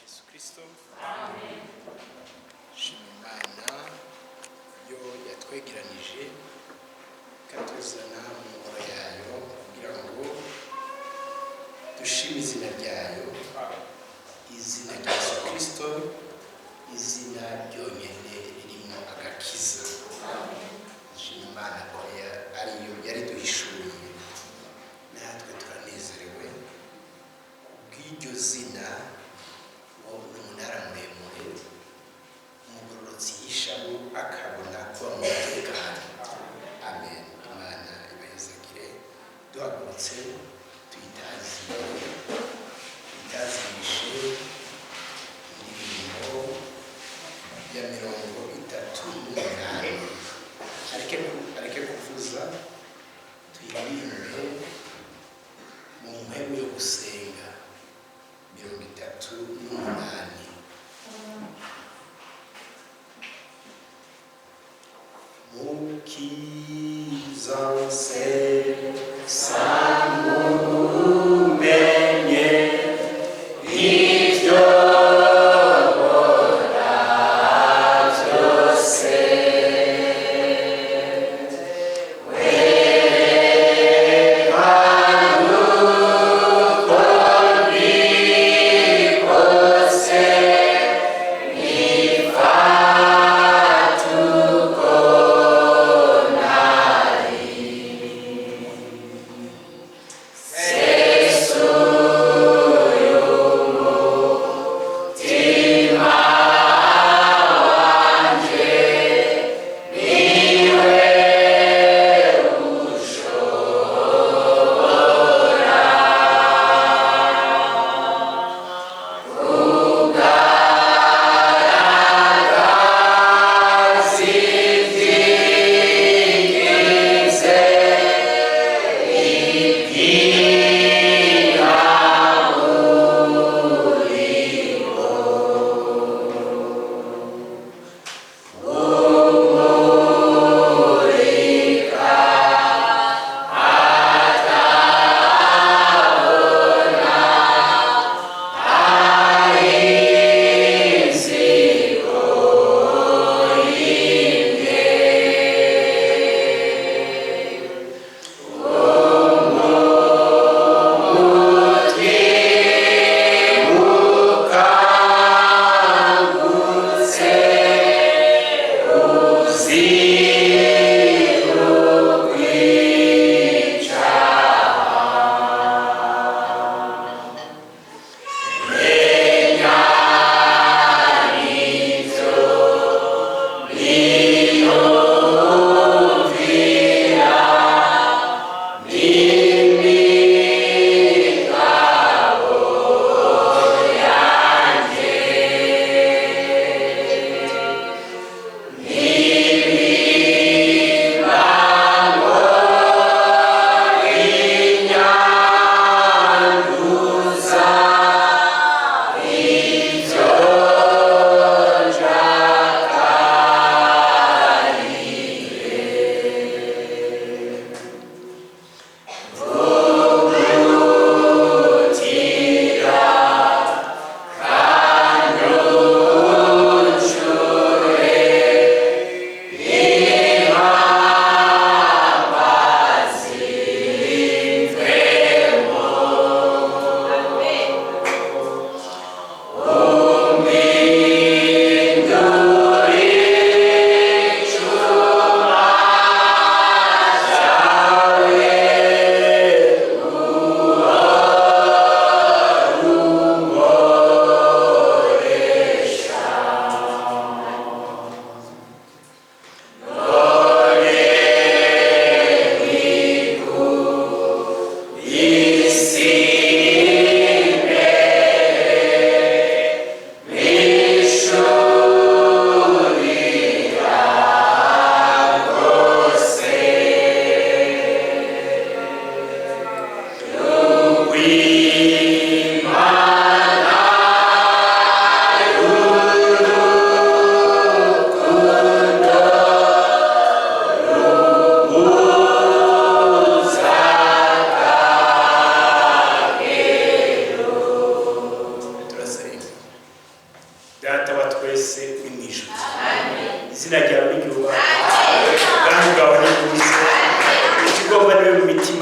Yesu Kristo. Shima Imana yo yatwegeranije ikatuzana mu ngoro yayo kugira ngo dushime izina ryayo, izina rya Yesu Kristo, izina ryonyine ririmo agakiza. Shima Imana ko ariyo yariduhishuriye, natwe turanezerewe kubw'iryo zina. Ngo ni umunara muremure umugororotsi yishamo akabona kuba mu mutekano. Amen. Imana ibahezagire. Duhagurutse tuyitazire, tuyitazirishe indirimbo ya 38. Areke kuvuza, tuyiririmbe mu mpemu yo gusenga. 38. Mukiza nse samumenye ibyo nkora byose,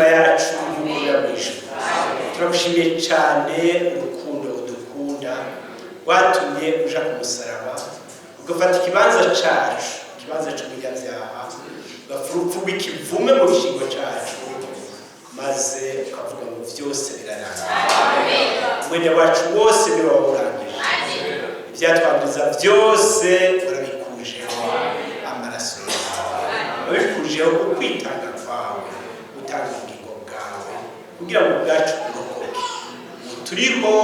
Imitima yacu nk'uko mu ijuru, turagushimiye cyane urukundo udukunda watumye uja ku musaraba, ugafata ikibanza cyacu, ikibanza cy'umunyabyaha, ugapfa urupfu rw'ikivume mu gishingo cyacu, maze ukavuga ngo byose birarangiye. Mwene wacu wose niwe wawurangije, ibyatwanduza byose urabikujeho amaraso yawe, wabikujeho ukwitanga kwawe, gutanga ubugingo bwawe kugira ngo ubwacu burokoke. Ubu turiho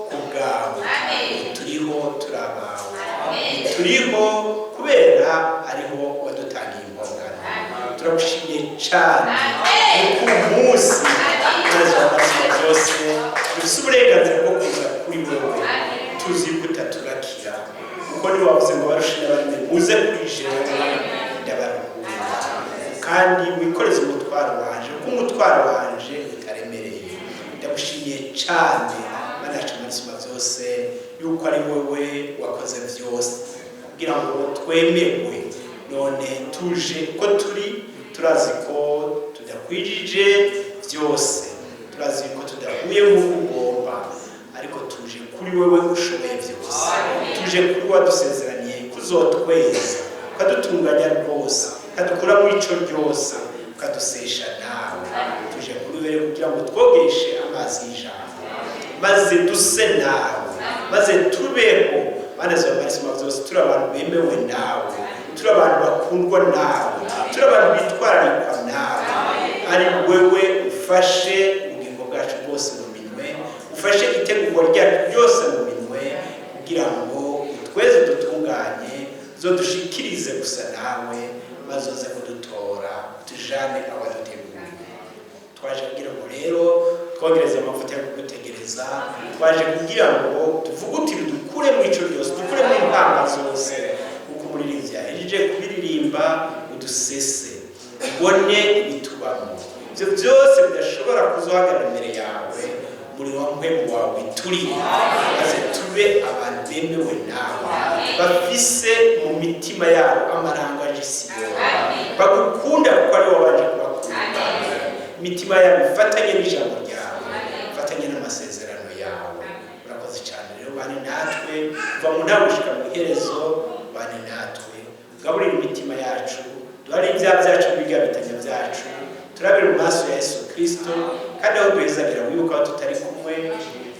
ku bwawe, ubu turiho turi abawe, ubu turiho kubera ariho wadutangiye impongano. Turagushimiye cyane kuko uyu munsi maze amaraso byose dufite uburenganzira bwo kuza kuri wowe, tuzi ko utaturakira, kuko niba wavuze ngo barushe n'abaremye muze kuri jewe ndabaruhura, kandi wikoreze umutwaro wanje kuko umutwaro wanje utaremereye. Ndagushimiye cyane Mana yacu Imana byose yuko ari wowe wakoze byose kugira ngo twemerwe. None tuje ko turi, turazi ko tudakwijije byose, turazi ko tudahuye nk'uko ugomba, ariko tuje kuri wowe ushoboye byose, tuje kuri wadusezeraniye kuzotweza, ukadutunganya rwose, ukadukura mu ico ryose, ukadusesha nawe. Tuje kuri wewe kugira ngo twogeshe amazi y'ijambo, maze duse nawe, maze tubeho Mana z'amaraso byose, turi abantu bemewe nawe, turi abantu bakundwa nawe, turi abantu bitwararikwa nawe. Ari wewe ufashe ubugingo bwacu bwose mu minwe, ufashe itegurwa ryacu ryose mu minwe, kugira ngo utweze dutunganye, zodushikirize gusa nawe, maze uze kudutora tujane abaduteguriye. Twaje kugira ngo rero twogereze amavuta yo kugutegereza, twaje kugira ngo tuvugutire, dukure mu ico ryose, dukure mu impamba zose, kuko umuririmbyi yahejeje kubiririmba. Udusese ubone ibitubamo, ibyo byose bidashobora kuzohagarara imbere yawe muri wa mpwemu wawe turi, maze tube abantu bemewe nawe, bafise mu mitima yabo amarango aje Siyoni, bagukunda kuko ari wowe wabanje kubakunda. Imitima yabo ifatanye n'ijambo ryawe, ifatanye n'amasezerano yawe. Urakoze cyane rero, bane natwe kuva mu ntango gushika mu iherezo, bane natwe, gaburira imitima yacu, duhare ibyaha byacu n'ibigabitanya byacu, turabire mu maso ya Yesu Kristo. Kandi aho duhezagira wibuka aho tutari kumwe,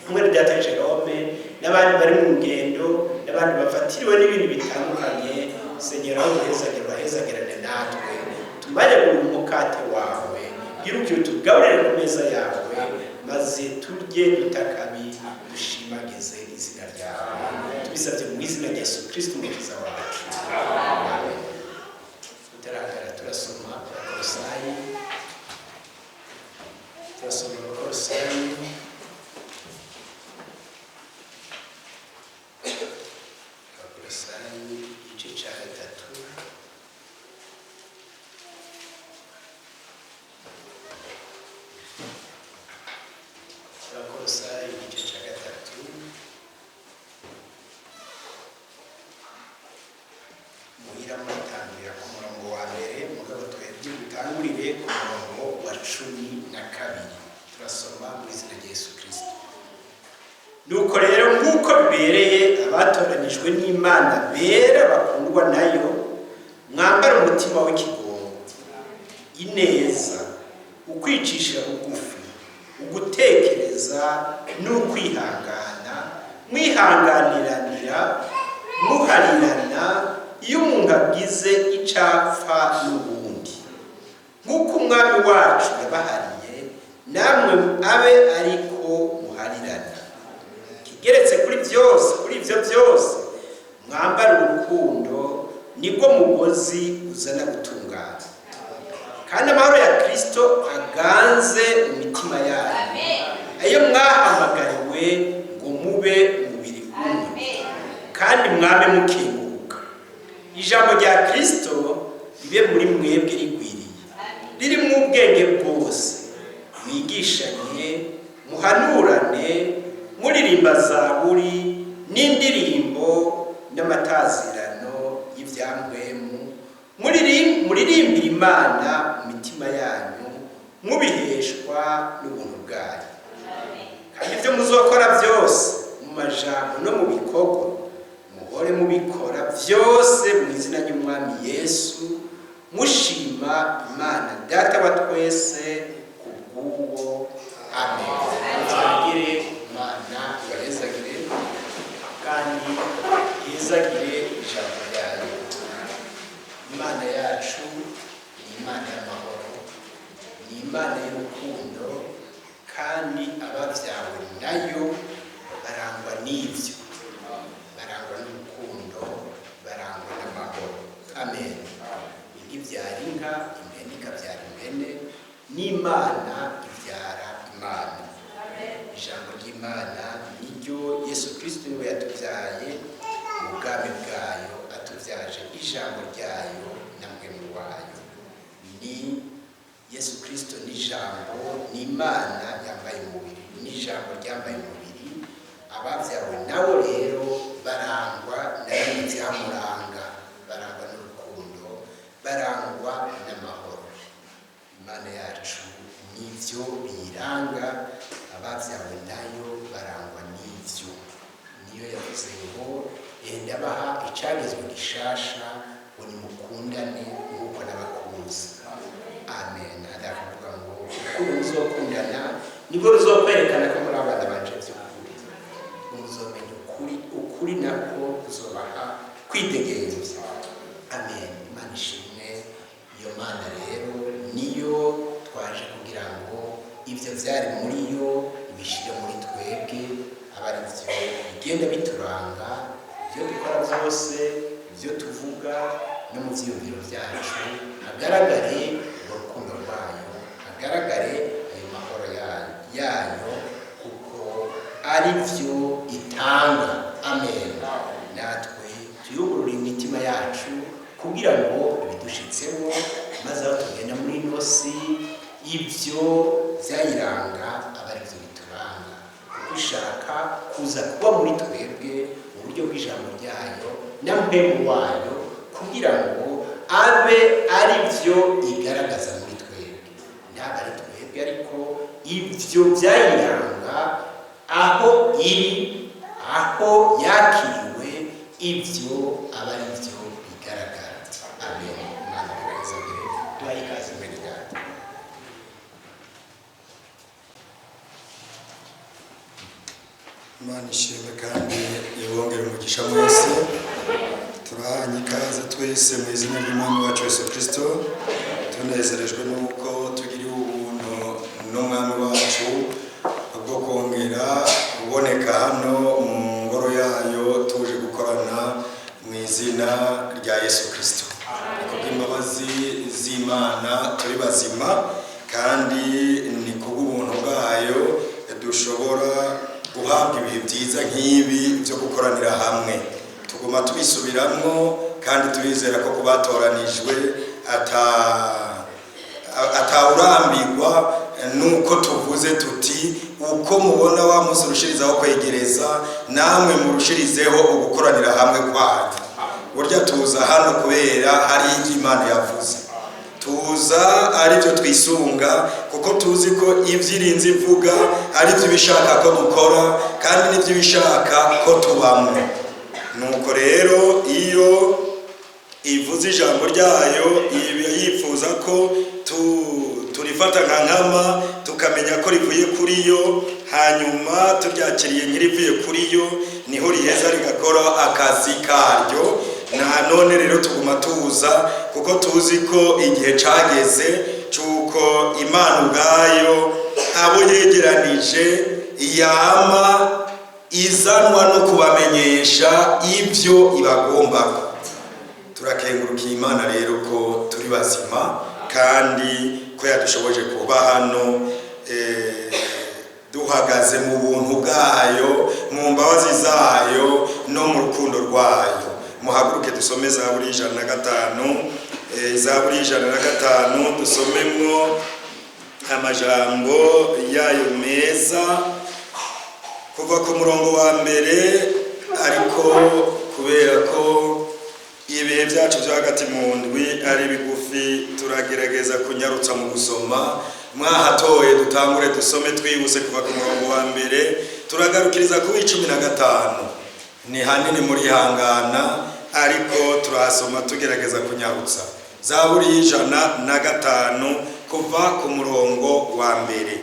kumwe na data Jerome n'abandi bari mu ngendo n'abandi bafatiriwe n'ibintu bitandukanye. Senyera, aho duhezagira urahezagirane natwe, tumanyagure umukate wawe, yiruke utugaburire ku meza yawe, maze turye dutakabi, dushimagize izina ryawe. Tubisabye mu izina rya Yesu Kristo umukiza wacu, amen. Tutarahagara, turasoma Abakolosayi, turasoma Abakolosayi Abakolosayi igice cya 3. Abakolosayi igice cya 3. Muhira muratangurira ku murongo wa 1, mugabo twebwe dutangurire ku murongo wa 12. Turasoma mu izina rya Yesu Kristo. Nuko rero nk'uko bibereye abatoranijwe n'Imana bera bakundwa nayo, mwambara umutima w'ikigongo, ineza, ukwicisha bugufi, ugutekereza n'ukwihangana, mwihanganiranira, muharirana iyo umuntu agize icapfa n'ubundi, nk'uko umwami wacu yabahariye, namwe abe ariko muharirana. Kigeretse kuri byose, kuri ibyo byose, mwambara urukundo, nibwo mugozi uzana gutungana. Kandi amahoro ya Kristo aganze mu mitima yanyu, ayo mwahamagariwe ngo mube umubiri umwe, kandi mwame mukinguka. Ijambo rya Kristo ribe muri mwebwe rigwiriye, riri mu ubwenge bwose, mwigishanye, muhanurane, muririmba zaburi n'indirimbo n'amatazirano y'ivyambwemu, muririmbira Imana mu mitima yanyu. Mubiheshwa n'ubuntu bwayo. Kandi ibyo muzokora byose mu majambo no mu bikorwa, muhore mubikora byose mu izina ry'Umwami Yesu, mushima Imana Data wa twese kubw'uwo. Amen. Muzagire Imana ibahezagire kandi ihezagire ijambo ryayo. Imana yacu ni Imana y'amahoro, ni Imana y'urukundo, kandi ababyawe nayo barangwa n'ibyo, barangwa n'urukundo, barangwa n'amahoro. Amen. Inka ibyara inka, impene ikabyara impene, n'Imana ibyara Imana. Ijambo ry'Imana niryo Yesu Kirisito, niwe yatubyaye mu bwami bwayo, atubyaje ijambo ryayo na Mpwemu wayo. Ni Yesu Kirisito, ni ijambo, ni Imana yambaye umubiri, ni ijambo ryambaye umubiri. Ababyawe nabo rero barangwa na bimwe byamuranga, barangwa n'urukundo, barangwa n'amahoro. Imana yacu nibyo biyiranga, ababyawe nayo barangwa n'ibyo. Niyo yavuze ngo: "Ndabaha icyagezwe gishasha, ngo nimukundane nk'uko nabakunze." Amen. Adakuvuga ngo urukundo muzokundana nibwo ruzokwerekana ko muri abana banje by'ukuri, muzomenya ukuri, ukuri nako kuzobaha kwidegemvya. Amen. Imana ishimwe. Iyo Mana rero niyo twaje kugira ngo ibyo byari muri yo ibishyire muri twebwe, aba ari byo bigenda bituranga, ibyo dukora byose, ibyo tuvuga no mu byiyumviro byacu, hagaragare urukundo rwayo, hagaragare ayo mahoro yayo, kuko ari byo itanga. Amen. Natwe tuyugurure imitima yacu kugira ngo ibidushitsemo, maze aho tugenda muri ino si, ibyo byayiranga aba ari byo bituranga, kuko ishaka kuza kuba muri twebwe mu buryo bw'ijambo ryayo na Mpwemu wayo, kugira ngo abe ari byo igaragaza muri twebwe, ntabwo ari twebwe, ariko ibyo byayiranga aho iri, aho yakiriwe, ibyo aba ari byo bigaragara. Amen. Imana ibahezagire. Duhaye ikaze imbere Data. Imana ishimwe kandi ibongere umugisha mwese. Turahanye ikaze twese mu izina ry'Umwami wacu Yesu Kirisito, tunezerejwe n'uko tugiriwe ubuntu n'Umwami wacu bwo kongera kuboneka hano mu ngoro yayo, tuje gukorana mu izina rya Yesu Kirisito. Ni kubw'imbabazi z'Imana turi bazima, kandi ni kubw'ubuntu bwayo dushobora guhabwa ibihe byiza nk'ibi byo gukoranira hamwe. Tuguma tubisubiramwo kandi turizera ko kubatoranijwe atawurambirwa nuko tuvuze tuti: "Uko mubona wa munsi urushirizaho kwegereza, namwe murushirizeho ugukoranira hamwe kwanyu." Burya tuza hano kubera hari ibyo Imana yavuze, tuza aribyo twisunga, kuko tuzi ko ibyo irinze ivuga ari byo ibishaka ko dukora kandi n'ibyo ibishaka ko tubamwo. Nuko rero iyo ivuze ijambo ryayo, iba yifuza ko turifata nka nkama, tukamenya ko rivuye kuri yo, hanyuma turyakiriye nk'irivuye kuri yo, niho riheza rigakora akazi karyo. Na none rero tuguma tuza kuko tuzi ko igihe cageze c'uko Imana ubwayo abo yegeranije yama izanwa no kubamenyesha ibyo ibagombako. Turakengurukiye Imana rero ko turi bazima kandi ko yadushoboje kuba hano, duhagaze mu buntu bwayo, mu mbabazi zayo no mu rukundo rwayo. Muhaguruke dusome Zaburi 105, Zaburi 105, dusomemwo amajambo yayo meza kuva ku murongo wa mbere. Ariko kubera ko ibihe byacu byo hagati mu ndwi ari bigufi, turagerageza kunyarutsa mu gusoma. Mwahatoye, dutangure dusome twihuse kuva ku murongo wa mbere, turagarukiriza ku 15. Ni hanini, murihangana, ariko turahasoma tugerageza kunyarutsa. Zaburi y'105, kuva ku murongo wa mbere.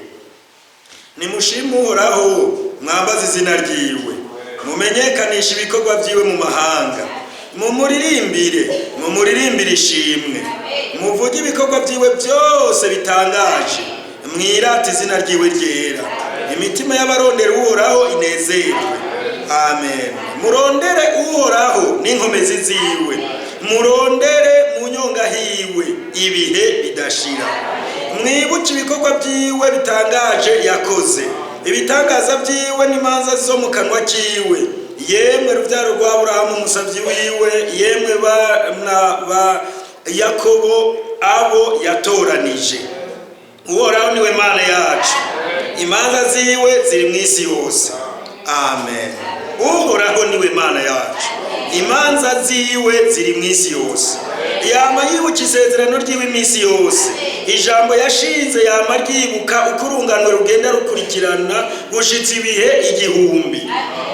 Nimushime Uhoraho, mwambaze izina ryiwe, mumenyekanishe ibikorwa byiwe mu mahanga. Mumuririmbire, mumuririmbire ishimwe, muvuge ibikorwa byiwe byose bitangaje, mwirate izina ryiwe ryera. Imitima y'abarondera Uhoraho inezerwe. Amen. Murondere Uhoraho n'inkomezi ziwe, murondere mu nyonga hiwe ibihe bidashira. Mwibuke ibikorwa byiwe bitangaje yakoze, ibitangaza byiwe n'imanza zo mu kanwa kiwe. Yemwe rubyaro rwa Aburahamu umusabyi wiwe, yemwe bana ba Yakobo abo yatoranije. Uhoraho niwe Mana yacu, imanza ziwe ziri mu isi yose. Amen. Uhoraho niwe Mana yacu, imanza ziwe ziri mu isi yose. Yama yibuka isezerano ryiwe iminsi yose, ijambo yashinze yama ryibuka, uko urungano rugenda rukurikirana gushitsa ibihe 1000.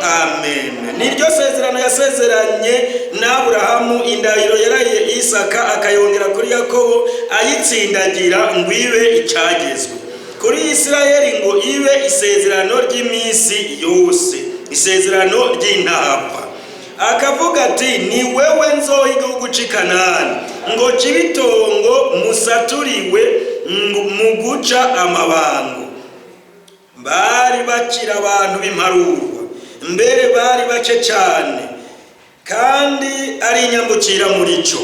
Amen. Niryo sezerano yasezeranye n'Aburahamu, indahiro yarahiye Isaka, akayongera kuri Yakobo, ayitsindagira ngo ibe icyagezwe kuri Isirayeli, ngo ibe isezerano ry'iminsi yose, isezerano ry'intapfa. Akavuga ati: "Ni wewe nzoha igihugu c'i Kanani ngo kibe itongo musaturiwe mu guca amabango." Bari bakiri abantu b'imparurwa, mbere bari bake cyane, kandi ari inyambukira muri cyo.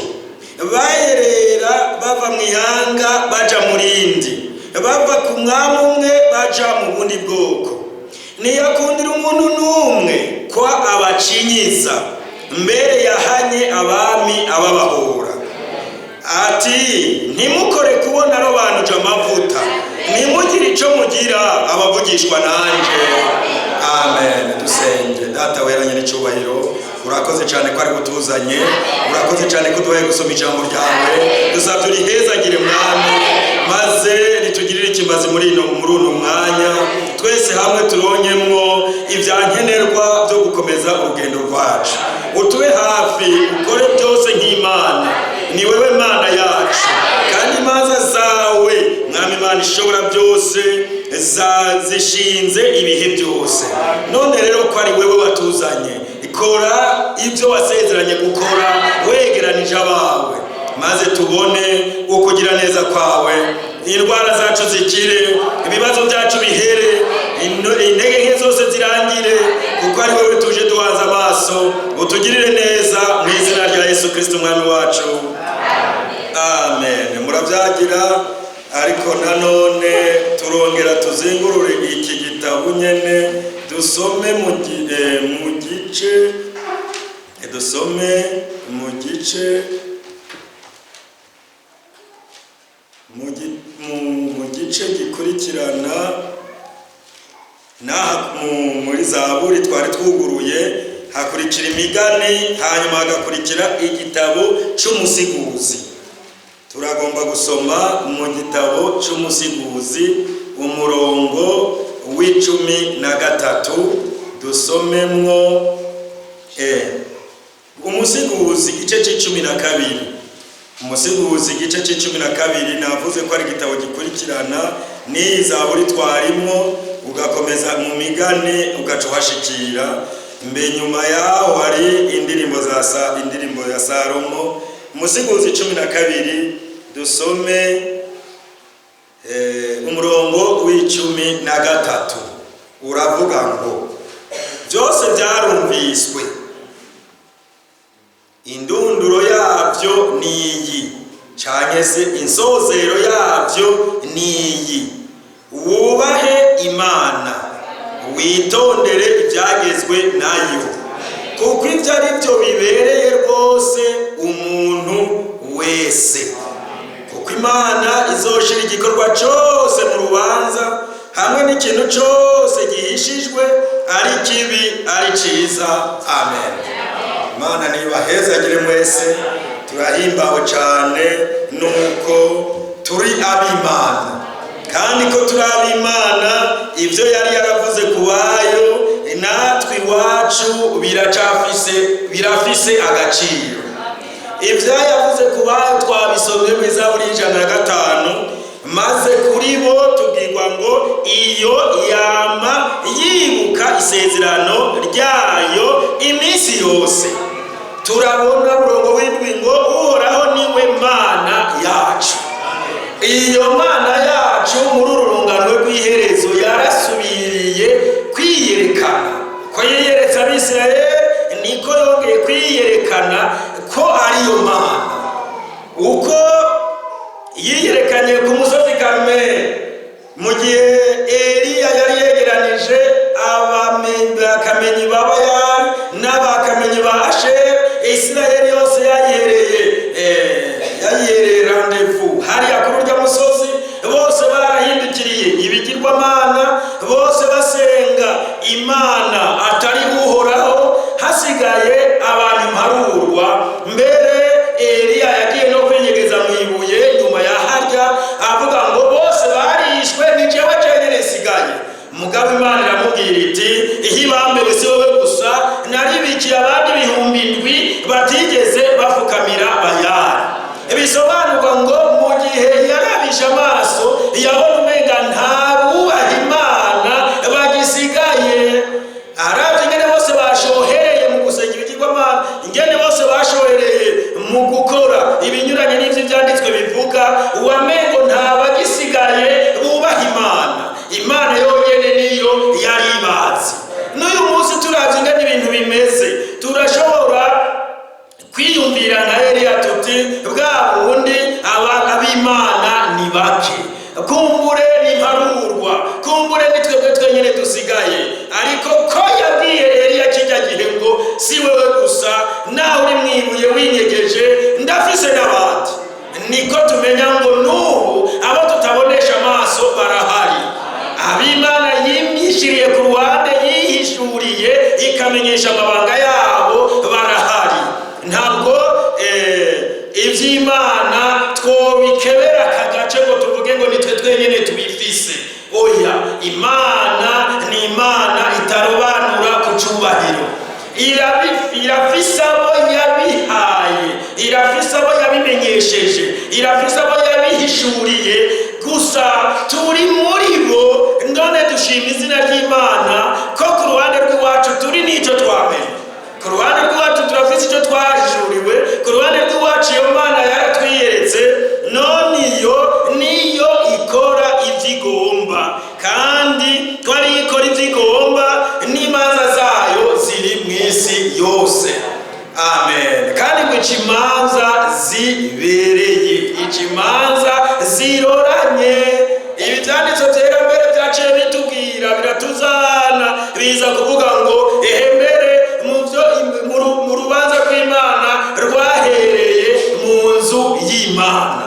Bayerera bava mu ihanga baja mu rindi, bava ku mwami umwe baja mu bundi bwoko. Ntiyakundira umuntu n'umwe ko abacinyiza, mbere yahanye abami ababahora, ati: "Ntimukore kubona arobanuje amavuta, ntimugire icyo mugira abavugishwa nanje." Amen. Dusenge. Data wera nyir'icyubahiro, urakoze cyane ko ari butuzanye, urakoze cyane ko duhaye gusoma ijambo ryawe. Dusabye urihezagire, Mwami, maze ritugirire ikimazi muri uno mwanya. Twese hamwe turonyemwo ibyankenerwa byo gukomeza urugendo rwacu. Utube hafi, ukore byose nk'Imana. Ni wewe Mana yacu, kandi imanza zawe, Mwami Imana ishobora byose, zishinze ibihe byose. None rero ko ari wewe watuzanye, kora ibyo wasezeranye gukora wegeranije abawe, maze tubone ukugira neza kwawe, indwara zacu zikire, ibibazo byacu bihere, intege nke zose zirangire, kuko ari wowe tuje duhanze amaso. Utugirire neza mu izina rya Yesu Kirisito Umwami wacu. Amen. Murabyagira, ariko nanone turongera tuzingurure iki gitabo nyene, dusome mu gice, dusome mu gice gikurikirana n'aha muri Zaburi twari twuguruye. Hakurikira Imigani, hanyuma hagakurikira igitabo c'Umusiguzi. Turagomba gusoma mu gitabo c'Umusiguzi, umurongo w'13, dusomemwo Umusiguzi igice c'12. Umusiguzi igice c'12, navuze ko ari igitabo gikurikirana n'iyi Zaburi twarimwo, ugakomeza mu Migani, ugaca uhashikira. Mbe nyuma yaho hari indirimbo ya Salomo. Umusiguzi 12, dusome umurongo w'13, uravuga ngo: "Byose byarumviswe, indunduro yabyo ni iyi, canke se insozero yabyo ni iyi: wubahe Imana, witondere ibyagezwe nayo, kuko ibyo ari byo bibereye rwose umuntu wese. Kuko Imana izoshira igikorwa cyose mu rubanza, hamwe n'ikintu cyose gihishijwe, ari kibi ari cyiza." Amen. Imana nibahezagire mwese. Turahimbawe cyane nuko turi ab'Imana. Kandi ko turi ab'Imana, ibyo yari yaravuze ku bayo natwe iwacu biracafise, birafise agaciro. Ibyo yavuze ku bayo twabisomye mu Izaburi y'105, maze kuri bo tubwirwa ngo iyo yama yibuka isezerano ryayo iminsi yose. Turabona murongo w'7 ngo Uhoraho niwe Mana yacu. Iyo Mana yacu muri uru rungano rw'iherezo yarasubiriye kwiyerekana. Ko yiyeretse Abisirayeli, niko yongeye kwiyerekana ko ariyo Mana. Uko yiyerekanye ku musozi Karumeli mu gihe Eliya yari yegeranije abakamenyi ba Bayali n'abakamenyi ba Asheri, Isirayeli yose yayihereye rendez-vous hariya kuri urya musozi, bose barahindukiriye ibigirwamana, bose basenga imana atari Uhoraho, hasigaye abantu imparurwa. Mbere Eliya yagiye no kwinyegeza mu ibuye nyuma ya harya, avuga ngo bose barishwe, ni jewe jenyine nsigaye. Mugabo Imana iramubwira iti: "Ihibambere, si wowe gusa, naribikiye abandi 7000 batigeze bafukamira Bayali." Bisobanurwa ngo mu gihe yarabishe amaso yabona umenga nta bubaha Imana bagisigaye, arabye ingene bose bashohereye mu gusenga ibigirwamana, ingene bose bashohereye mu gukora ibinyuranye n'ivyo Ivyanditswe bivuga, uwamengo nta bagisigaye bubaha Imana, Imana yonyene niyo yari ibazi. N'uyu munsi turavye ingene ibintu bimeze, turashobora kwiyumvira nka Eliya tuti: "Bwa bundi ab'Imana ni bake, kumbure ni mparurwa, kumbure ni twebwe twenyine dusigaye." Ariko ko yabwiye Eliya kijya gihe ngo: "Si wewe gusa, nawe uri mwibuye winyegeje, ndafise n'abandi," niko tumenya ngo n'ubu abo tutabonesha amaso barahari, ab'Imana yimyishiriye ku ruhande, yihishuriye, ikamenyesha amabanga yabo, barahari. Ntabwo iby'Imana twobikebera aka gace ngo tuvuge ngo nitwe twenyine tubifise. Oya, Imana ni Imana itarobanura ku cyubahiro. Irafise abo yabihaye, irafise abo yabimenyesheje, irafise abo yabihishuriye. Gusa turi muri bo. None dushima izina ry'Imana ko ku ruhande rw'iwacu turi n'icyo twamenye. Ku ruhande rw'iwacu turafise icyo twahishuriwe. Ku ruhande rw'iwacu iyo Mana yaratwiyeretse. None iyo niyo ikora ibyo igomba, kandi ko ariyo ikora ibyo igomba, n'imanza zayo ziri mu isi yose. Amen. Kandi ngo ica imanza zibereye, ica imanza ziroranye. Ibi byanditswe byera mbere byaciye bitubwira, biratuzana, biza kuvuga ngo ehe, mbere mu rubanza rw'Imana rwahereye mu nzu y'Imana.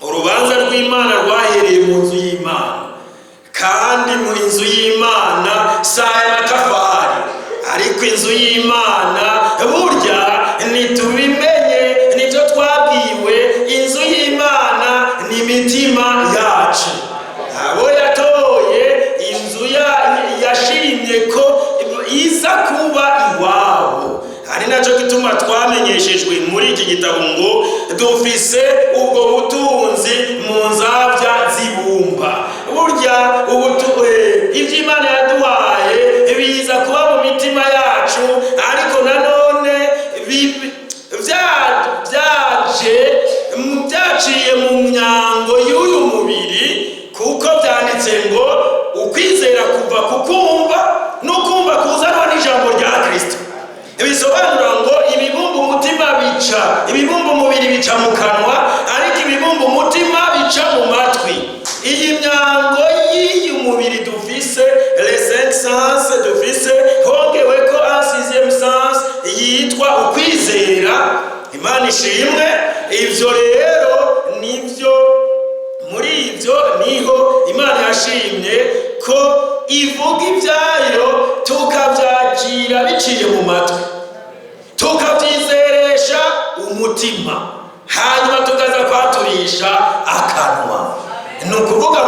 Urubanza rw'Imana rwahereye mu nzu y'Imana. Kandi mu nzu y'Imana si aya matafari, ariko inzu y'Imana burya ntitubimenye, nibyo twabwiwe, inzu y'Imana ni imitima yacu. Abo yatoye, inzu yashimye ko iza kuba iwabo. Ari nacyo gituma twamenyeshejwe muri iki gitabo ngo dufise ubwo butunzi mu nzabya z'ibumba. Burya ibyo Imana yaduhaye biza kuba mu mitima yacu, ariko nanone byaje byaciye mu myango y'uyu mubiri, kuko byanditse ngo ukwizera kuva ku kumva, n'ukumva kuzanwa n'ijambo rya Kristo. Bisobanura ngo ibibumba umutima bica, ibibumba umubiri bica mu kanwa, ariko ibibumba umutima bica mu matwi. Iyi myango y'iyi mubiri dufise, les cinq sens dufise, hongewe ko un sixième sens yitwa ukwizera. Imana ishimwe. Ivyo rero nivyo, muri ibyo niho Imana yashimye ko ivuga ibyayo, tukabyakira biciye mu matwi, tukabyizeresha umutima, hanyuma tukaza kwaturisha akanwa. Ni ukuvuga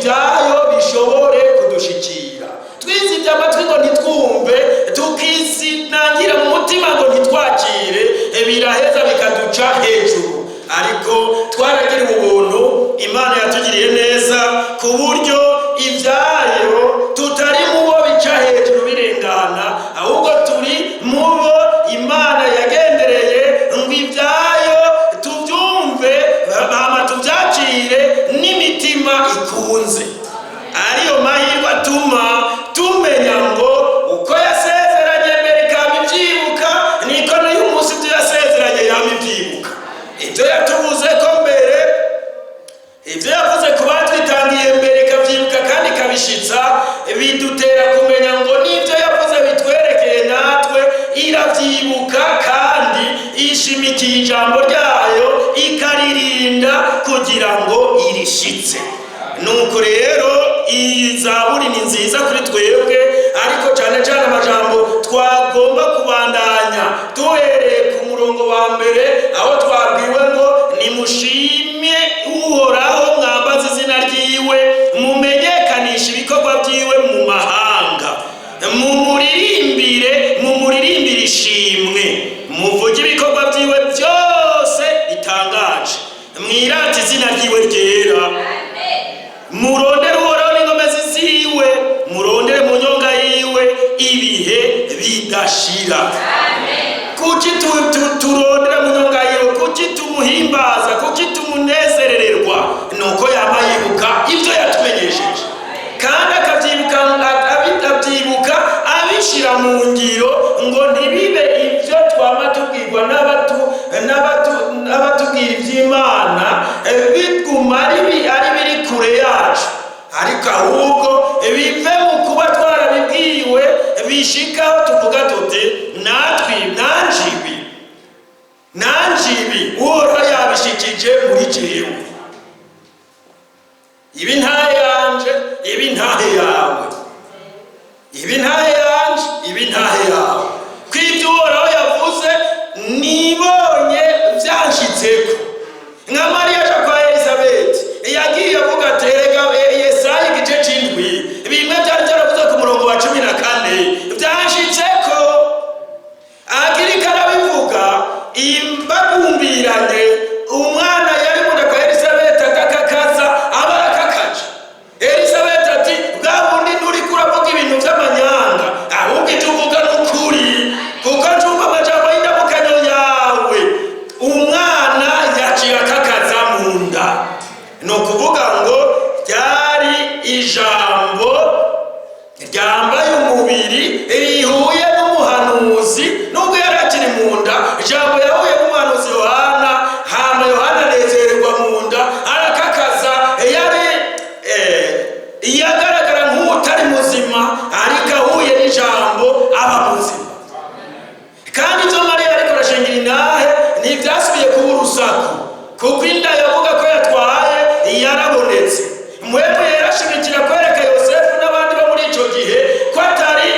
Ibyayo bishobore kudushikira. Twizibye amatwi ngo ntitwumve, tukisinangira mu mutima ngo ntitwakire, biraheza bikaduca hejuru. Ariko twaragiriwe ubuntu, Imana yatugiriye neza ku buryo ibyayo tutari mu bo bica hejuru birengana, ahubwo turi mu bo Imana yagendereye ngo ibyayo tubyumve, hama tubyakire n'imitima ikunze. Ariyo mahirwe atuma tumenya ngo uko yasezeranye mbere ikaba ibyibuka, niko n'uyu munsi ibyo yasezeranye yaba ibyibuka. Ibyo yatuvuze ko mbere, ibyo yavuze ku batwitangiye mbere, ikabyibuka kandi ikabishitsa, bidutera kumenya ngo n'ibyo yavuze bitwerekeye natwe irabyibuka, kandi ishimikiye ijambo ryayo ikaririnda kugira ngo irishitse. Nuko rero iyi zaburi ni nziza kuri twebwe, ariko cyane cyane amajambo twagomba kubandanya duhereye ku murongo wa mbere, aho twabwiwe ngo nimushime Uhoraho, mwambaze izina ryiwe, mumenyekanishe ibikorwa byiwe mu mahanga, mumuririmbire, mumuririmbire ishimwe, muvuge ibikorwa byiwe byose bitangaje, mwirate izina ryiwe ryera. Murondere Uhoraho n'inkomezi ziwe, murondere mu nyonga yiwe ibihe bidashira. Kuki turondera mu nyonga yiwe? Kuki tumuhimbaza? Kuki tumunezerererwa? Nuko yama yibuka ibyo yatumenyesheje, kandi akabyibuka, abyibuka abishyira mu ngiro, ngo ntibibe ibyo twama tubwirwa n'abatubwira iby'Imana, biguma ari biri kure yacu, ariko ahubwo bive mu kuba twarabibwiwe, bishikaho tuvuga tuti natwe nanje ibi, nanje ibi Uhoraho yabishikije muri jewe. Ibi ntahe yanje, ibi ntahe yawe, ibi ntahe yanje, ibi ntahe yawe, ko ibyo Uhoraho yavuze nibonye byanshitseko. Nka Mariya aja kwa Elizabeti, yagiye avuga ati erega Yesaya igice c'indwi, bimwe byari byaravuze ku murongo wa 14 byanshitseko. Akiriko arabivuga, imbagumbiranye, umwana yari munda kwa Elizabeti agakakaza, aba arakakaje. Elizabeti ati bwa bundi nturiko uravuga ibintu by'amanyanga, ahubwo ibyo uvuga ni ukuri, kuko njumva amajambo y'indamukanyo yawe, umwana yaciye akakaza mu nda. Ni ukuvuga ngo ryari ijambo ryambaye umubiri rihuye n'umuhanuzi, nubwo yari akiri mu nda. Ijambo yahuye n'umuhanuzi Yohana, hama Yohana anezererwa mu nda, arakakaza. Yari yagaragara nk'utari muzima, ariko ahuye n'ijambo aba muzima. Kandi ibyo Mariya ariko arashingira intahe ntibyasubiye kuba urusaku, kuko inda yavuga ko yatwaye yarabonetse. Mwebwe yarashimikira kwereka Yosefu n'abandi bo muri icyo gihe ko atari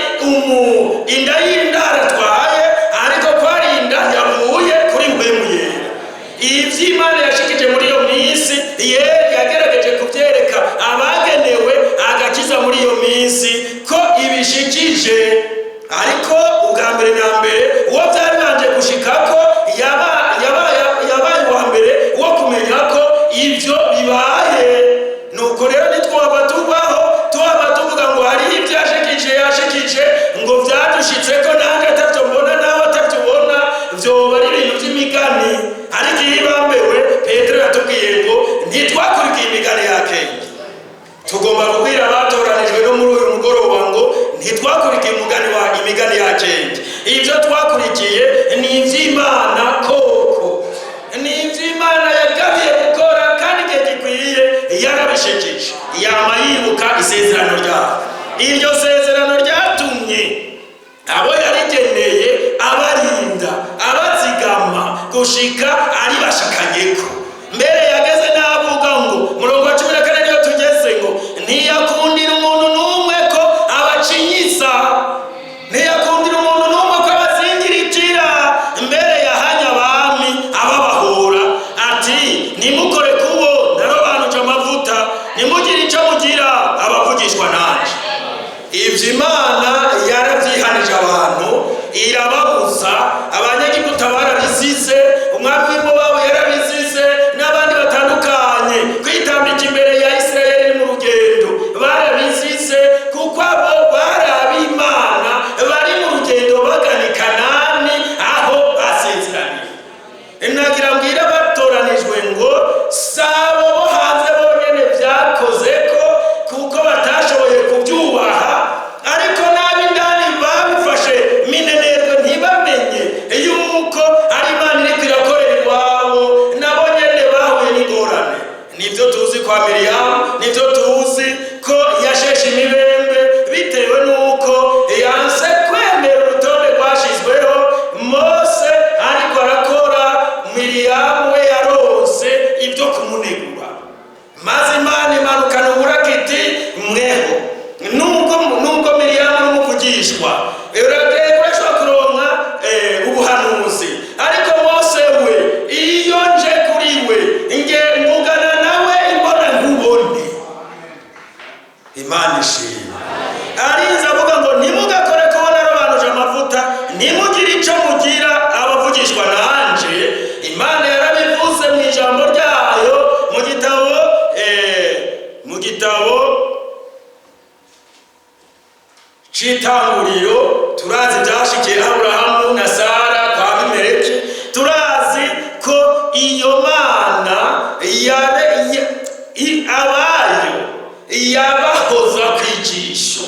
inda y'indaro atwaye, ariko ko ari inda yavuye kuri Mpwemu Yera. Iby'Imana yashikije muri iyo minsi, ye yagerageje kubyereka abagenewe agakiza muri iyo minsi ko ibishikije. Ariko ubwa mbere na mbere uwo byari banje gushika ko yabaye uwa mbere wo kumenya ko ibyo bibaye. Nuko rero ntitwaba tubaho tuba tuvuga ngo hariho ibyo yashikije, yashikije ngo byadushitse ko nanjye atabyo mbona, nawe atabyo ubona, byoba ari ibintu by'imigani. Ariko iyo ibambewe, Petero yatubwiye ngo ntitwakurikiye imigani ya kenge. Tugomba kubwira abatoranijwe no muri uyu mugoroba ngo ntitwakurikiye umugani wa imigani ya kenge. Ibyo twakurikiye ni iby'Imana koko, ni iby'Imana yagabiye gukora, kandi igihe gikwiye yarabishikije. Yama yibuka isezerano ryayo. Iryo sezerano ryatumye abo yarigeneye abarinda, abazigama gushika aribashikanyeko. Mbere yageze n'avuga ngo murongo wa 14 niyo tugeze, ngo ntiyakundira umuntu n'umwe ko abacinyiza, ntiyakundira umuntu n'umwe ko abazingirikira. Mbere yahanye abami ababahora ati nimukore kubo narobanuje amavuta, nimugire icyo mugira. gusa, abanyegiputa barabizize, umwami w'Imowabu yarabizize, n'abandi batandukanye. Kwitambika imbere ya Isirayeli mu rugendo barabizize, kuko abo bari ab'Imana bari mu rugendo bagana i Kanani aho basezeraniye. Nagira mbwira batoranijwe ngo sabo bo hanze bonyene byakoze ko, kuko batashoboye kubyubaha, ariko n'ab'indani babifashe minenerwe, ntibamenye yuko ari Imana iriko irakorera iwabo, nabo nyene bahuye n'ingorane. Nibyo tuzi kwa Miriyamu, nibyo tuzi ko yasheshe imibembe bitewe n'uko yanse kwemera urutonde rwashyizweho Mose ariko arakora. Miriyamu we yaronse ibyo kumunegura, maze Imana imanukana uburakiti mweho. Nubwo Miriyamu n'umuvugishwa urashobora kuronka ubuhanuzi, ariko Mose we, iyo nje kuri we nge mvugana nawe imbona nkubone. Imana ishimwe. Arinze avuga ngo ntimugakore ko narobanuje amavuta, ntimugire icyo mugira abavugishwa nanje. Imana yarabivuze mu ijambo ryayo mu gitabo c'itanguriro. Turazi byashikiye Aburahamu na Sara kwa Abimeleki. Turazi ko iyo Mana abayo yabahoza ku ijisho.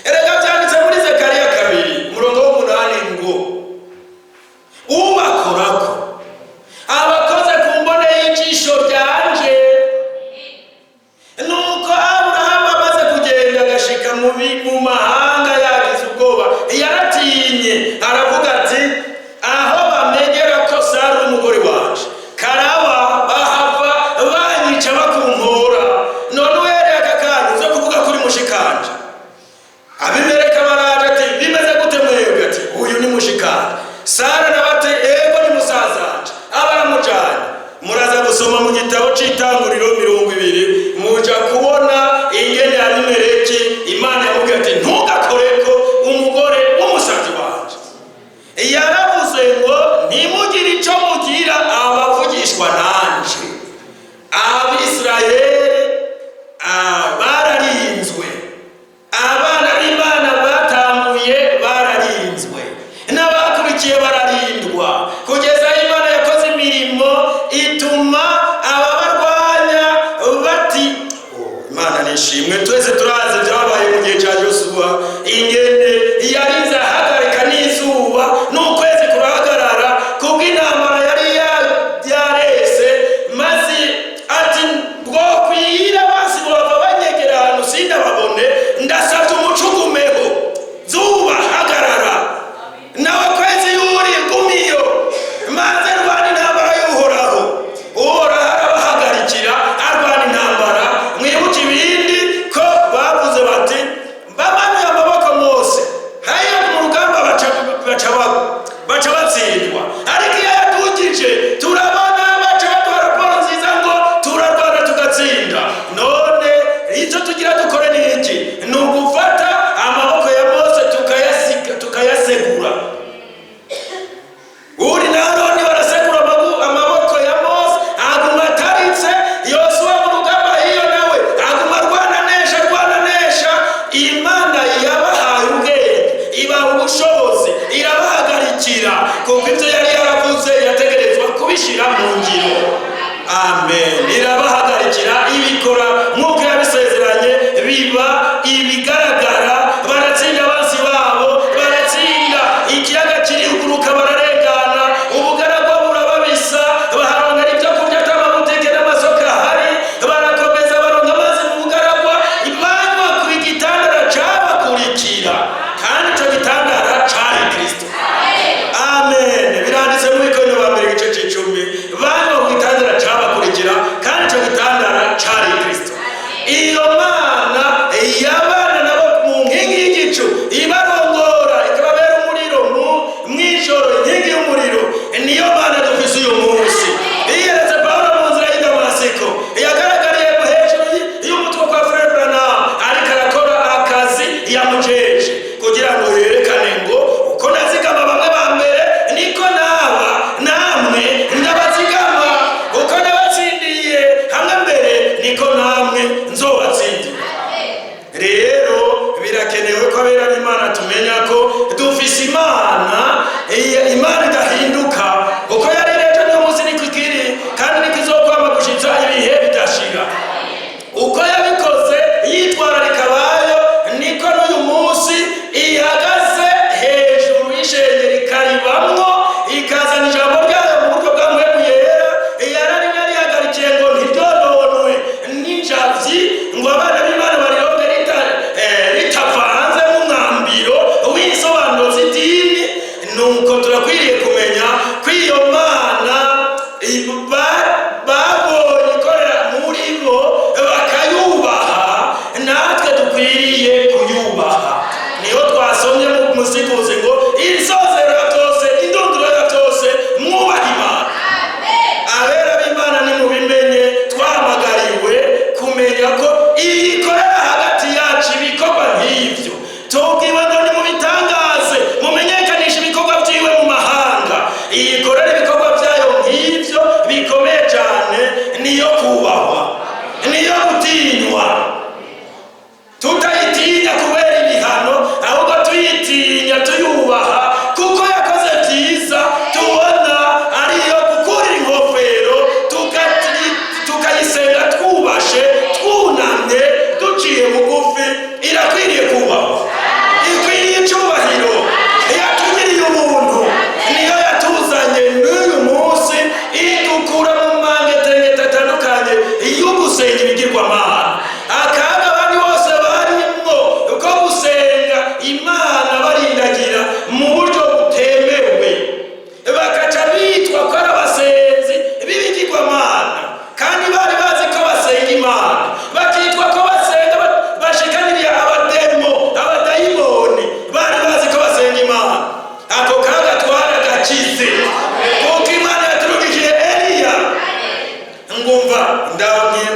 Erega byanditse muri Zekariya 2 umurongo w'8 ngo ubakorako abakoze ku mbone y'ijisho ryanje. Nuko Aburahamu amaze kugenda agashika mu mahanga, yagize ubwoba, yaratinye, aravuga ati: "Aho bamenyera ko Sara umugore wanje, karaba bahava banyica bakumpora. None uhereye aka kanya uze kuvuga kuri mushikanje." Abimeleka baraje ati: "Bimeze gute mwebwe?" Ati: "Uyu ni mushikanje." Sara nawe ati: "Ego, ni musazanje." Aba aramujanye. Muraza gusoma mu gitabo c'Itanguriro 20, muja kubona ingene Abimeleki Imana yamubwiye ati: "Ntugakoreko umugore w'umusazi wanje." Yaravuze ngo ntimugire ico mugira abavugishwa nanje. Abisirayeli bararinzwe, abana b'Imana batanguye bararinzwe, n'abakurikiye bararindwa, kugeza aho Imana yakoze imirimo ituma ababarwanya bati: "Oh, Imana nishimwe." Twese turazi ibyabaye mu gihe cya Yosuwa, ingene yarinze ahagarika n'izuba n'ukwezi kurahagarara kubw'intambara yari yarese, maze ati: "Bwokwira basi bava banyegera ahantu sindababone, ndasabye umucugumeho. Zuba hagarara, nawe kwezi yuri gumiyo, maze rwana intambara y'Uhoraho." Uhoraho arabahagarikira, arwana intambara. Mwibuke ibindi ko bavuze bati: "Bamanuye amaboko Mose haya mu rugamba baca batsindwa, ariko iyo yadugije turabona baca baduha raporo nziza ngo turarwana tugatsinda. None icyo tugira dukore ni iki? Ni ugufata amaboko ya Mose tukayasiga, tukayasegura." Uri na Aroni barasekura amaboko ya Mose, aguma ataritse. Yosuwa mu rugamba hiyo nawe aguma arwana nesha, arwana nesha. Imana yabahaye ubwenge, ibaha ubushobozi, irabahagarikira, kuko ibyo yari yaravuze yategerezwa kubishyira mu ngiro. Amen. Irabahagarikira, ibikora nk'uko yabisezeranye, biba ibigaragara. Baratsinda abansi babo, baratsinda, ikiyaga kiriguruka, bararengana, ubugaragwa burababisa, baharonkera ibyo kurya atamabutike n'amasoko ahari. Barakomeza baronka amazi mu bugaragwa, banywa ku igitandara cabakurikira, kandi ico gitandara cari Kristo. Amen. Biranditse muri Korinto ba mbere igice c'10: banywa ku gitandara cabakurikira, kandi ico gitandara cari Kristo. Iyo Mana yabana nabo mu nkingi y'igicu ibarongora, ikababera umuriro mw'ijoro, inkingi y'umuriro, niyo Mana dufise uyu munsi. Iyeretse Pawulo mu nzira y'i Damasiko, yagaragariye hejuru y'umutwe kwa Frère Branham ariko arakora akazi yamujeje, kugira ngo yerekane ngo uko nazigama bamwe ba mbere. Nuko turakwiriye kumenya ko iyo Mana babonye ikorera muri bo bakayubaha, natwe dukwiriye kuyubaha. Niho twasomye mu musikuzi ngo insozero ya byose, indunduro ya byose, mwubaha Imana. Abera b'Imana, nimubimenye, twahamagariwe kumenya ko iyi ikorera hagati yacu ibikorwa nk'ibyo. Tubwiwe ngo nimubitangaze, mumenyekanishe ibikorwa byiwe mu mahanga. Iyi ikorera ibikorwa byayo nk'ibyo bikomeye cyane, niyo kubahwa, niyo gutinywa. Tutayitinya kubera ibihano, ahubwo tuyitinya tuyubaha kuko yakoze byiza tubona ariyo gukurira ingofero, tukayisenga twubashe, twunamye, duciye bugufi. Irakwiriye kubahwa, ikwiriye icyubahiro. Yatugiriye ubuntu, niyo yatuzanye n'uyu munsi, idukura mu mangetengete atandukanye yo gusenga ibigirwamana, akaga abandi bose barimwo ko gusenga Imana barindagira mu buryo butemewe, bakaca bitwa ko ari abasenzi b'ibigirwamana kandi bari bazi ko basenga Imana, bakitwa ko basenga bashikaniriye abademo, abadayimoni, bari bazi ko basenga Imana. Ako kaga twaragakize kuko Imana yaturugishije Eliya. Ngumva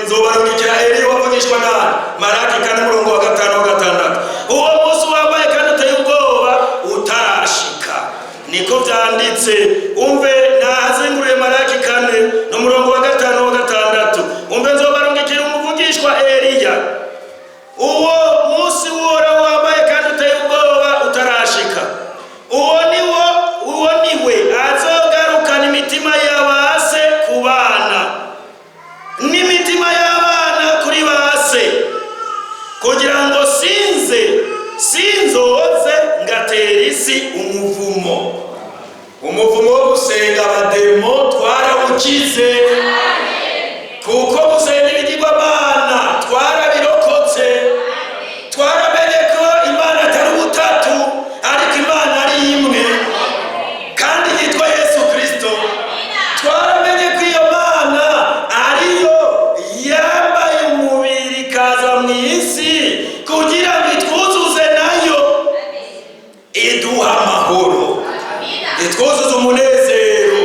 nzobarungikira Eliya wavugishwa nani? Maraki 4 umurongo wa 5 wa 6. Uwo munsi wambaye kandi uteye ubwoba utarashika, niko byanditse. Umve, nahazinguruye Maraki 4 n'umurongo wa 5 wa 6. Umve, nzobarungikira umuvugishwa Eliya uwo munsi w'Uhoraho wambaye kandi uteye ubwoba utarashika. Uwo niwo, uwo niwe azogarukana imitima y'abase ku bana n'imitima y'abana kuri base, kugira ngo sinze sinzoze ngatera isi umuvumo. Umuvumo wo gusenga abademo twarawukize, kuko gusenga ibigirwamana twarabirokotse. Twaramenye ko Imana atari ubutatu, ariko Imana ari imwe kandi yitwa Yesu Kirisito. Twaramenye ko iyo Mana ariyo yambaye umubiri ikaza mu isi kugira ngo itwuzuze nayo, iduha amahoro, itwuzuze umunezero,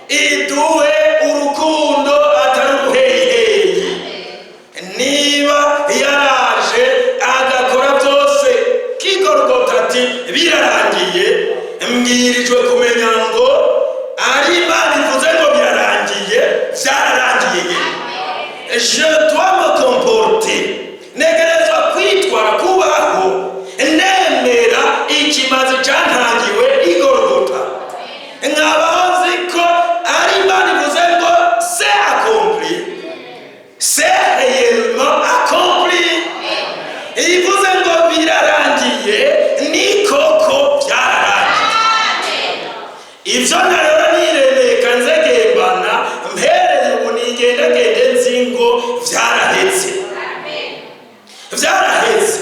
iduhe urukundo atari ubuheyiheyi. Niba yaraje agakora byose kigorogota ati birarangiye, mbwirijwe kumenya ngo ari Imana ivuze ngo birarangiye, byararangiye nyine. Je dois me comporter, ntegerezwa kwitwara, kubaho nemera ikimazi cyantangiwe igorogota, nkabaho nzi ko ari Imana ivuze ngo c'est accompli, c'est réellement accompli. Ivuze ngo birarangiye, ni koko byararangiye. Ibyo narero niremeka nzegembana, mpereye ubu nigendagende nzi ngo byarahetse, byarahetse.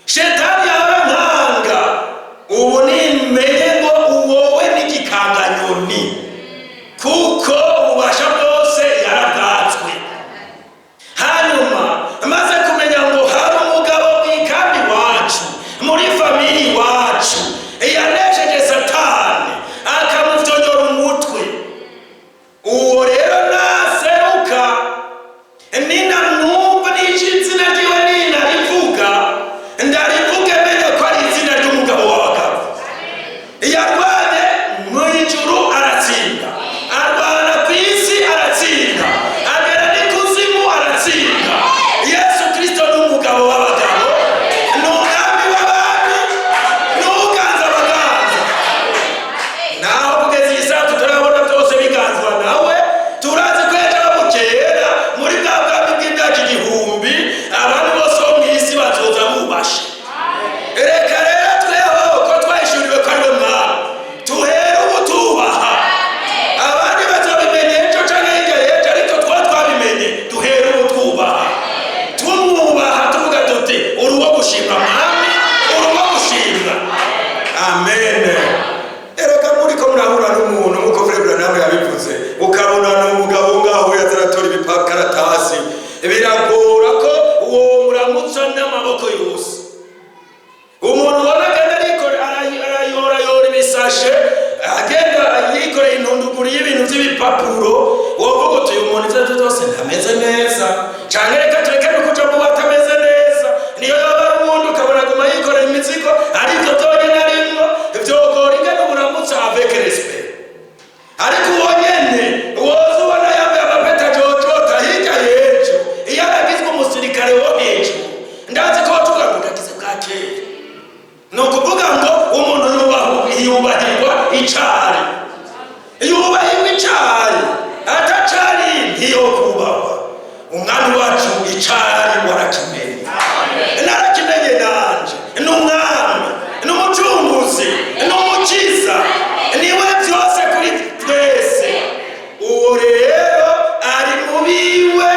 Shetani yaba nkanga, ubu nimenye ngo uwowe n'igikanganyoni, kuko ububasha bwose yarabwatswe. Hanyuma maze kumenya ngo hari umugabo mu ikambi iwacu, muri famille iwacu, yanesheje Satani akamufyonyora umutwe. Uwo rero naseruka, ninamwumva n'icyo izina ryiwe ninarivuga. uguriye ibintu by'ibipapuro, wovuga uti uyu muntu ibyo aribyo byose ntameze neza, cyangwa reka tureke no kuja mu batameze neza. Niyo yaba ari uwundi ukabona aguma yikorera imizigo, ari ibyo byonyine arimwo, vyogora ingene uburamutse avec respect. Ariko uwo nyene woza ubona yambaye amapeta jojota hirya y'ejo, iyo aragizwe umusirikare wo hejuru, ndazi ko tuvuga ngo ndagize bwa kera. Ni ukuvuga ngo umuntu yubahirwa icari, yubahirwa icari, atacari ntiyokubahwa. Umwami wacu icari warakimenye, narakimenye nanje. Ni umwami, ni umucunguzi, ni umukiza, niwe byose kuri twese. Uwo rero ari mu biwe,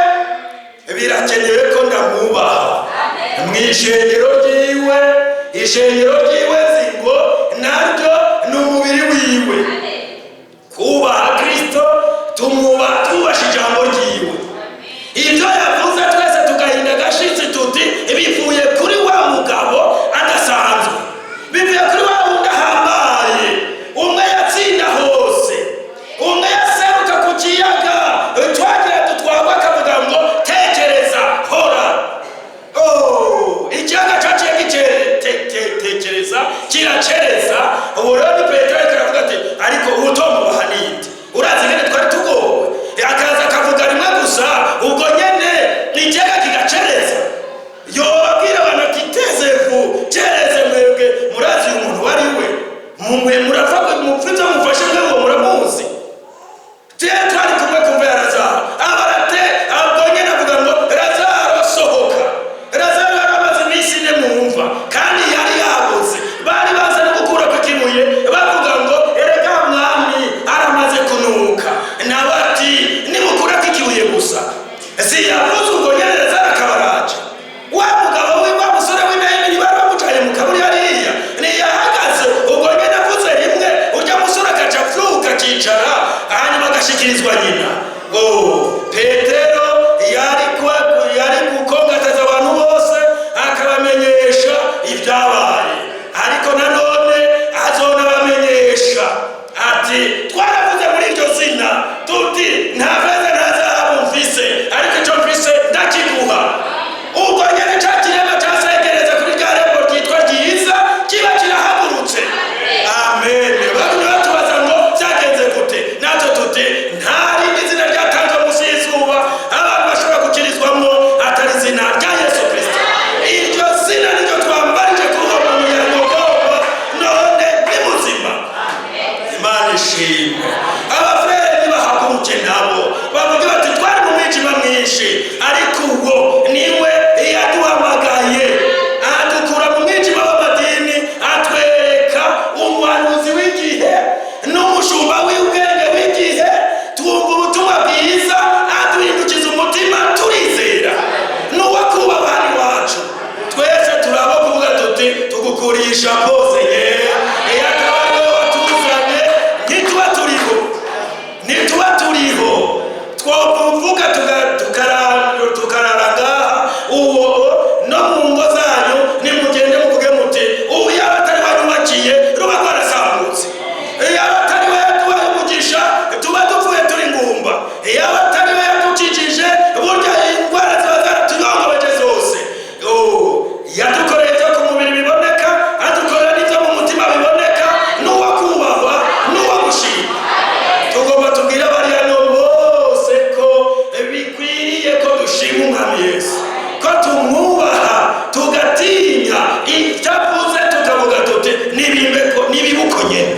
birakenewe ko ndamwubaha mu ishengero ryiwe. Ishengero ryiwe zingo naryo ni umubiri wiwe. Kubaha Kristo, tumwubaha twubasha ijambo ryiwe, ibyo yavuze twese tugahinda agashitsi tuti bivuye kuri wa mugabo adasanzwe, bivuye kuri wa wundi ahambaye, umwe yatsinda hose, umwe yaseruka ku kiyaga twagira dutwagwa akavuga ngo tekereza hora. Oh, ikiyaga cyaciye gitekereza kiracereza. Ubu rero ni Petero ariko aravuga ati ariko utomubaha ninde? Urazi ingene twari tugowe? Akaza akavuga rimwe gusa, ubwo nyene ikiyaga kigacereza. Yobabwira abantu ati tezevu cereze, mwebwe murazi uyu muntu uwo ari we? Mumwe murapfa mupfa ibyo mufashe mwe ngo muramuzi. Twari kumwe kumva ya Lazaro abarate, ubwo nyene avuga ngo Lazaro sohoka. Lazaro yari amaze iminsi 4 mu mva kandi yari yabuze. Bari baza no gukura ku kibuye, bavuga ngo erega mwami aramaze kunuka. Nawe ati nimukura ku ikibuye gusa. Si yavuze ubwo nyene Lazaro akabaraje? Wa mugabo we, wa musore w'inayimini bari bamucaye mu kaburi hariya, ntiyahagaze ubwo nyene avuze rimwe, urya musore akaca avyuka akicara, hanyuma agashikirizwa nyina? Oh, Petero yari gukongataza abantu bose akabamenyesha ibyabaye, ariko nanone azonabamenyesha ati twaravuze muri iryo zina tuti nta feza nta zahabu mfise, ariko icyo mfise ndakiguha. Ubwo nyene ca kirema casegereza kuri rya rembo ryitwa Ryiza kiba kirahagurutse. Amen. Bagumye batubaza ngo byagenze gute, natwe tuti nta rindi zina ryatanzwe munsi y'izuba abantu bashobora gukirizwamo atari izina rya Yesu Kristo. Iryo zina niryo twambarije kuri uwo muntu yagogomba, none ni muzima. Imana ishimwe. Abafurere nibahaguruke nabo bavuge bati twari mu mwijima mwinshi, ariko uwo niwe yaduhamagaye adukura mu mwijima w'amadini, atwereka umuhanuzi w'igihe n'umushumba w'ubwenge w'igihe, twumva ubutumwa bwiza, aduhindukiza umutima turizera. N'uwakubaha hano iwacu twese turabo kuvuga tuti tugukurisha bose ye, iyo akaba ari wowe watuzanye ntituba turiho, ntituba turiho. Twovuga tukarara ngaha uwo no mu ngo zanyu nimugende muvuge muti ubu yaba atari wanyubakiye ruba rwarasambutse, yaba atari we yaduhaye umugisha tuba dupfuye turi ngumba, yaba atari we yadukijije burya indwara ziba zaratuyongobeje zose. Oh, yadukoreye ibyo ku mubiri biboneka, adukorera n'ibyo mu mutima biboneka. N'uwo kubahwa, n'uwo gushima. Tugomba tubwire abariya bose ko bikwiriye ko dushima umwami Yesu, ko tumwubaha, tugatinya ibyo avuze, tukavuga tuti nibibe uko nyene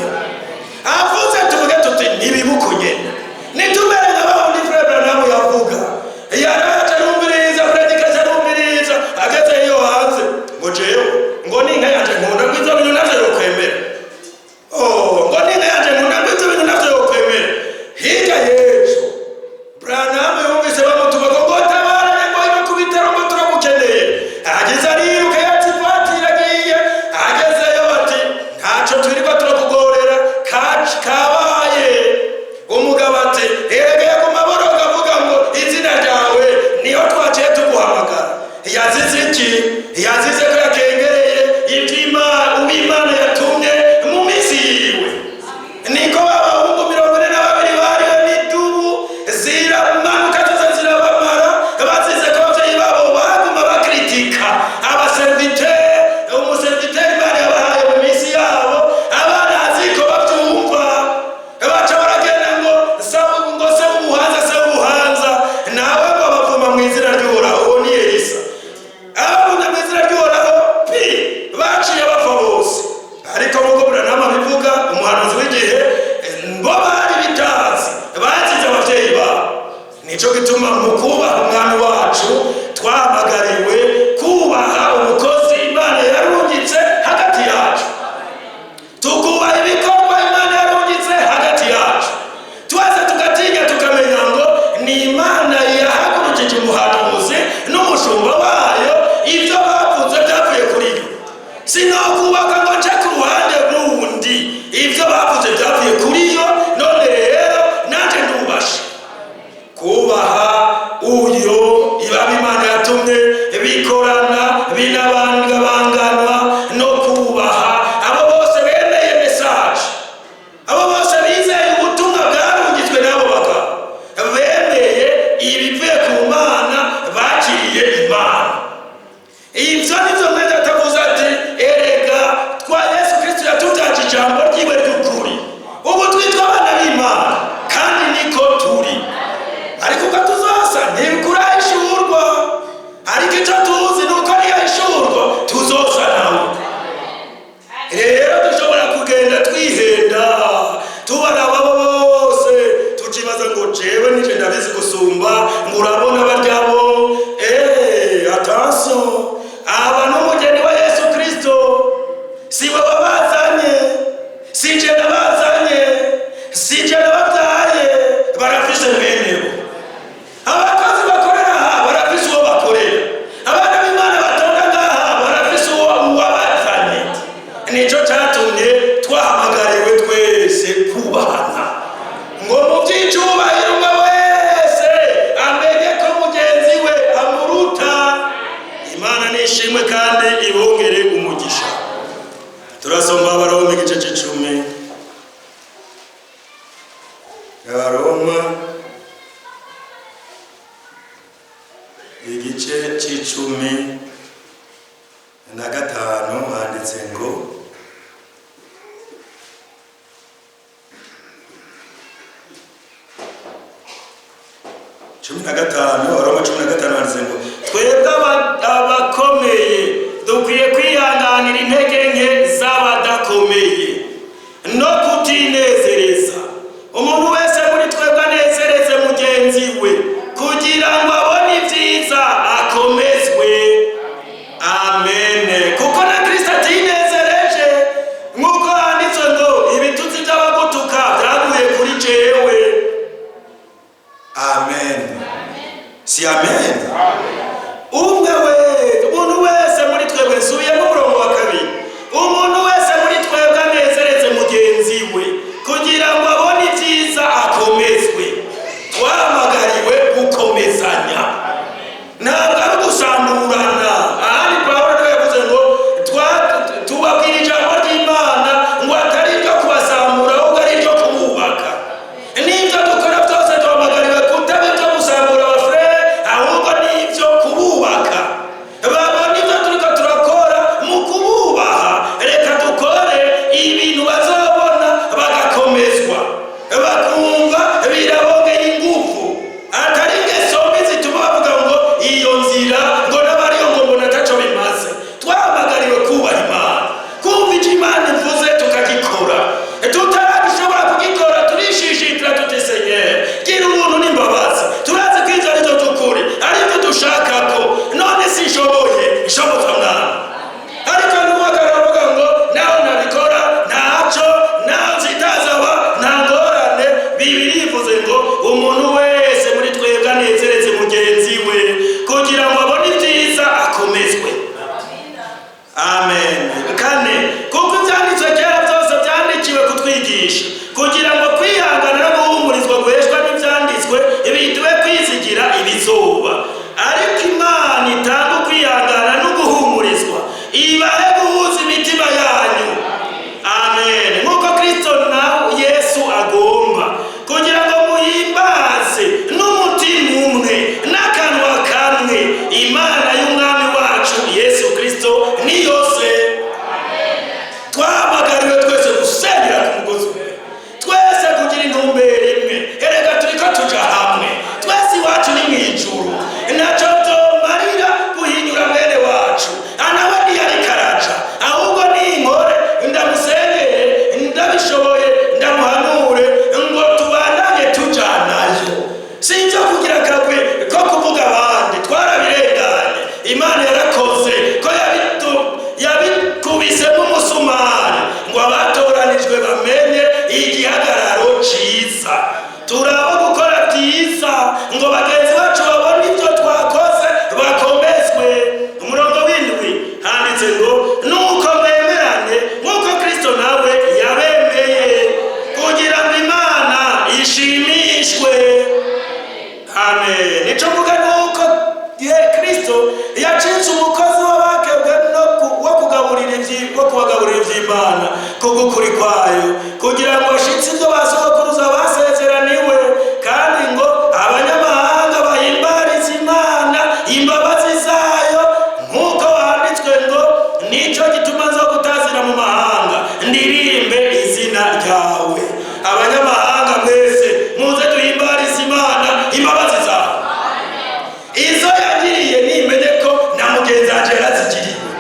avuze, tuvuge tuti nibibe uko nyene. Nitumere nka babandi Frère Branham yavuga, yaraje arumviriza prédication, arumviriza, ageze iyo hanze ngo jewe ngo n'inka yanje nkunda ngo ivyo bintu navyo yokwemera. Oh, ngo n'inka yanje nkunda ngo ivyo bintu navyo yokwemera. Hirya y'ejo Branham yumvise bamutuma ngo tabarane, ngo iba ku bitaro, ngo turagukeneye. Ageze ariruka, yatse ivatiri agiye, agezeyo bati ntaco twirirwa turakugorera, kabaye. Umugabo ati erega yaguma aboroga avuga ngo izina ryawe niyo twaciye tuguhamagara. Yazize iki? Yazize ko yakengereye ivy'Imana, uw'Imana yatumye mu minsi yiwe. Niko b'abahungu 42. Nicyo gituma mu kubaha Umwami wacu twahamagariwe kubaha umukozi Imana yarungitse hagati yacu, tukubaha ibikorwa Imana yarungitse hagati yacu. Twese tugatinya, tukamenya ngo ni Imana yahagurukije umuhanuzi n'umushumba wayo, ibyo bavuze byavuye kuri yo. Sinokubaka ngo nce ku ruhande rundi, ibyo bavuze byavuye kuri yo. None rero nanjye ndubashe kubaha uyo ibaba Imana yatumye, bikorana binabangabanganwa no kubaha abo bose bemeye message, abo bose bizeye ubutumwa bwarungitswe n'abo bagabo, bemeye ibivuye ku Mana, bakiriye Imana. Ibyo nibyo mwene atavuze ati: "Erega twa Yesu Kristo yatubyaje ijambo ryiwe ry'ukuri, ubu twitwa abana b'Imana." Kandi niko turi, ariko uko tuzosa ntikurahishurwa, ariko icyo tuzi ni uko niyahishurwa tuzosa nawe. Rero dushobora kugenda twihenda, tubaraba abo bose, tukibaza ngo jewe nije ndabizi gusumba, ngo urabona baryabo. Attention, aba n'umugeni wa Yesu Kristo. Si we wabazanye, si je nabazanye, si je nababyaye, barafise mwenebo. Abakozi bakorera aha barafise uwo bakorera, abana b'Imana batonda ngaha barafise uwo uwabazanye. Nicyo cyatumye twahamagariwe twese kubahana, ngo mu by'icyubahiro umwe wese amenye ko mugenzi we amuruta. Imana nishimwe kandi ibongere umugisha. Turasoma Abaroma igice c'icumi, Abaroma igice c'15, handitse ngo: 15, Abaroma 15, handitse ngo: "Twebwe abakomeye dukwiye kwihanganira intege nke z'abadakomeye no kutinezereza. Umuntu wese muri twebwe anezereze mugenzi we, kugira ngo abone ibyiza akomezwe." Amen. Kuko na Kristo atinezereje, nk'uko handitswe ngo: "Ibitutsi by'abagutuka byaguye kuri jewe." Amen, si amen? Umwe wese, umuntu wese muri twebwe, nsubiyemo umurongo wa kabiri: umuntu wese muri twebwe anezereze mugenzi we, kugira ngo abone ibyiza akomezwe. Twahamagariwe gukomezanya, ntabwo ari ugusamburana. Ahandi Pawulo niwe yavuze ngo tubabwira ijambo ry'Imana ngo atari iryo kubasambura, ahubwo ari iryo kububaka. N'ibyo dukora byose duhamagariwe kutaba ibyo gusambura abafurere, ahubwo ni ibyo kububaka, babona ibyo turiko turakora mu kububaha. Reka dukore ibintu bazobona bagakomezwa, bakumva birabongera ingufu, atari ingeso mbi zituma bavuga ngo iyo nzira ngo n'abariyo ngo mbona ataco bimaze. Twahamagariwe kubaha Imana, kumva icyo Imana ivuze tukagikora. Tutaragishobora kugikora, turishishitira tuti: "Senyeri, gira ubuntu n'imbabazi, turazi ko ivyo ari byo by'ukuri, ari byo dushaka ko, none sinshoboye, nshobozwa Mwana." Ariko n'uwagara aravuga ngo naho nabikora ntaco, naho nzitazaba nta ngorane. Bibiri ivuze ngo umuntu wese muri twebwe anezereze mugenzi we, kugira ngo abone ibyiza akomezwe. Amen. Kane: kuko ibyanditswe kera byose byandikiwe kutwigisha, kugira ngo kwihangana no guhumurizwa guheshwa n'ibyanditswe biduhe kwizigira ibizoba. Ariko Imana itanga ukwihangana no guhumurizwa ibahe guhuza imitima yanyu, amen, nk'uko Kristo nawe Yesu agomba, kugira ngo muhimbaze n'umutima umwe n'akanwa kamwe Imana y'Umwami wacu Yesu Kristo ni yose. Twahamagariwe twese gusenyera ku mugozi umwe, twese kugira intumbero imwe. Erega N'ukuri kwayo, kugira ngo ashitse ibyo basokuruza basezeraniwe, kandi ngo abanyamahanga bahimbarize Imana imbabazi zayo, nk'uko handitswe ngo: "Nicyo gituma nzo gutazira mu mahanga, ndirimbe izina ryawe." Abanyamahanga mwese muze duhimbarize Imana imbabazi zawe. Izo yagiriye, nimenye ko na mugenzi wanje yarazigiriwe,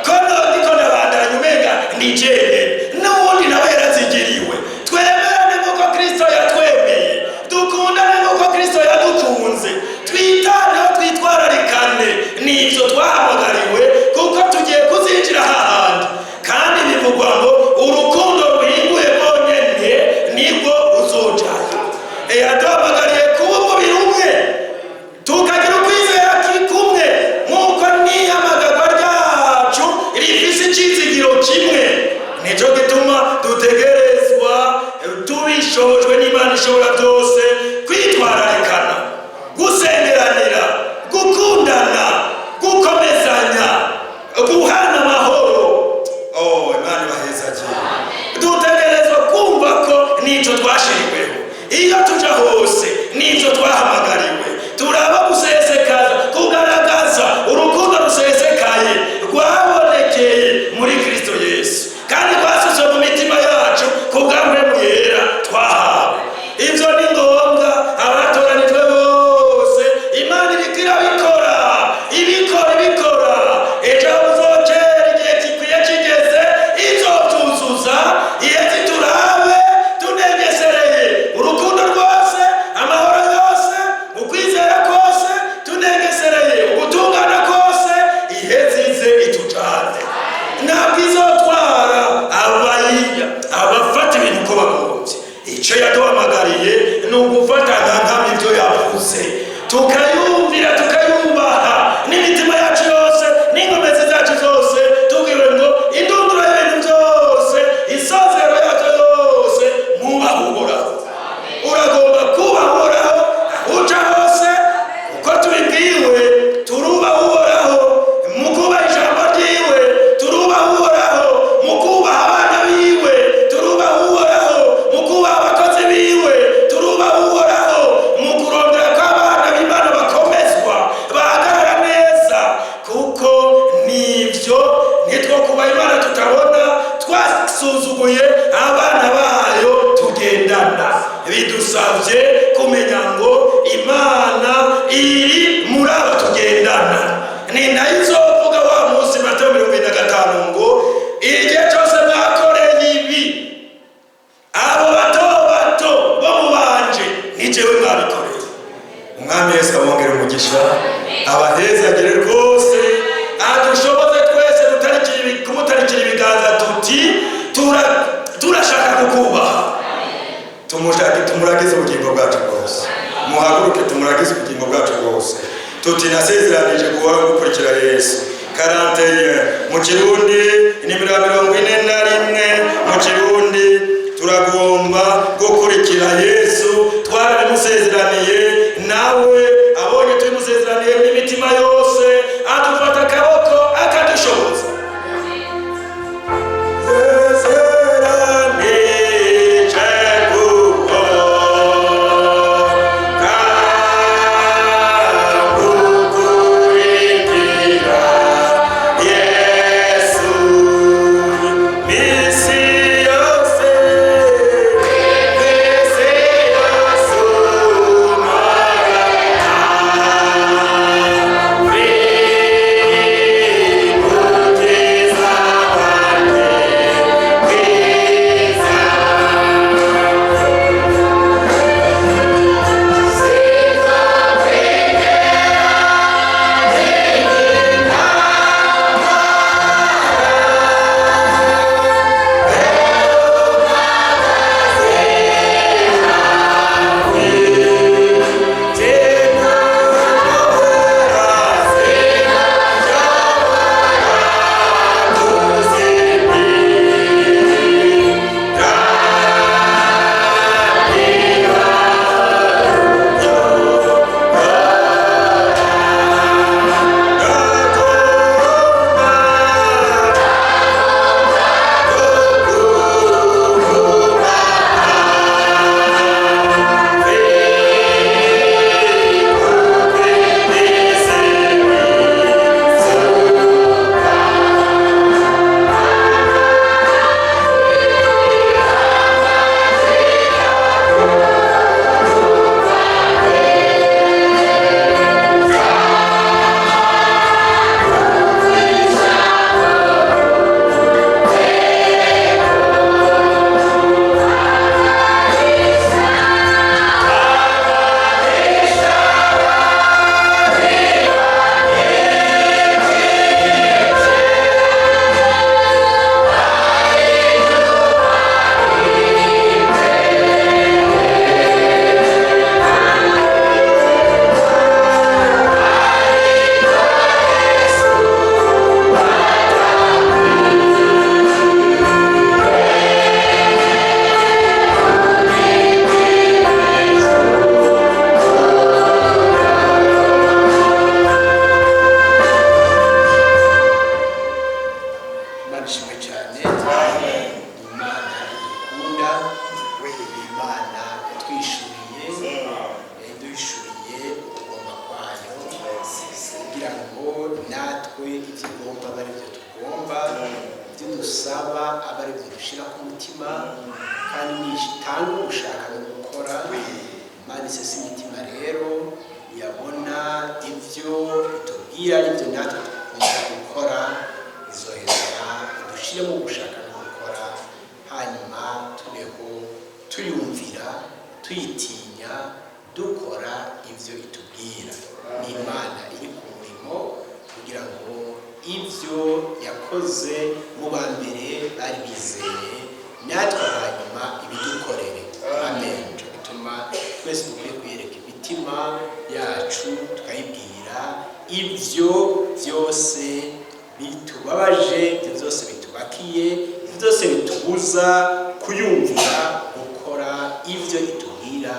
ko ndiko ndabandanya umenga ni jenyene, n'uwundi nawe yarazigiriwe. Twemerane nk'uko Kristo yatwemeye, dukundane nk'uko Kristo yadukunze, twitaneho, twitwararikane. Nivyo twahamagariwe, kuko tugiye kuzinjira hahandi. Kandi bivugwa ngo urukundo ruhinguye rwonyene nibwo ruzojayo. Yaduhamagariye kuba umubiri umwe, tukagira ukwizera kumwe, nk'uko n'ihamagarwa ryacu rifise icyizigiro kimwe. Nicyo gituma dutegerezwa, tubishobojwe n'Imana ishobora byose, kwitwararikana, gusengeranira, gukundana, gukomezanya, guhana amahoro. Oh, Imana ibahezagire. Dutegerezwa kumva ko n'icyo twashiriweho, iyo tuja hose n'icyo twahamagariwe, turaba gusesekaza, kugaragaza urukundo rusesekaye rwabonekeye muri Kristo Yesu, kandi rwasutse mu mitima yacu ku bwa Mpwemu Yera twahawe. Ibyo ni ngombwa. Abatoranijwe bose, Imana iriko irabikora, ibikora, ibikora. Ejo buzokera, igihe gikwiye kigeze, izotuzuza iheze turabe tunegesereye urukundo rwose, amahoro yose, ukwizera kose, tunegesereye ugutungana kose. Iheze ize itujane. Ntabwo izotwara abayiya abafata ibintu uko bagombye. Icyo yaduhamagariye ni ugufata nkama ibyo yavuze, tukayumvira, tukayubaha n'imitima yacu yose n'inkomezi zacu zose. Tubwiwe ngo indunduro y'ibintu byose, isozero yabyo yose, mwubahe Uhoraho. Uragomba kubaha Uhoraho aho uca hose. Uko tubibwiwe, turubaha Uhoraho mu kubaha ijambo ryiwe, turubaha Uhoraho mu kubaha abana biwe, turubaha Uhoraho mu kubaha abakozi biwe, turubaha Uhoraho mu kurondera ko abana b'Imana bakomezwa, bahagarara neza, kuko nibyo nitwo kubaha Imana tutabona twasuzuguye abana bayo tugendana. Bidusabye kumenya ngo Imana iri muri abo tugendana. Ni nayo izovuga wa munsi, Matayo 75, ngo: "Igihe cyose mwakoreye ibi abo bato bato bo mu banje, ni jewe mwabikoreye." Umwami Yesu abongere umugisha, abahezagire rwose, adushoboze twese kumutarikira ibiganza tuti: "Turashaka kukubaha." Tumushake, tumuragize ubugingo bwacu bwose. Muhaguruke, tumuragize ubugingo bwacu bwose, tuti: "Nasezeranije guhora gukurikira Yesu." 41 mu Kirundi, nimero ya 41 mu Kirundi. Turagomba gukurikira Yesu, twarabimusezeraniye. Nawe abonye tubimusezeraniye n'imitima yose, adufata akaboko, akadushoboza. Sezeranije guhora gukurikira Yesu misi yose, misi yose. Itanga ugushaka no gukora. Imana isesa imitima rero, yabona ibyo itubwira aribyo natwe dukunda gukora, izoheza idushiremo gushaka no gukora, hanyuma tubeho tuyumvira, tuyitinya, dukora ibyo itubwira. Ni Imana iri ku murimo kugira ngo ibyo yakoze mu ba mbere bari bizeye, natwe hanyuma ibidukorere. Amen. Nico gituma twese dukwiye kuyereka imitima yacu, tukayibwira ibyo byose bitubabaje, ibyo byose bitubakiye, ibyo byose bitubuza kuyumvira, gukora ibyo itubwira,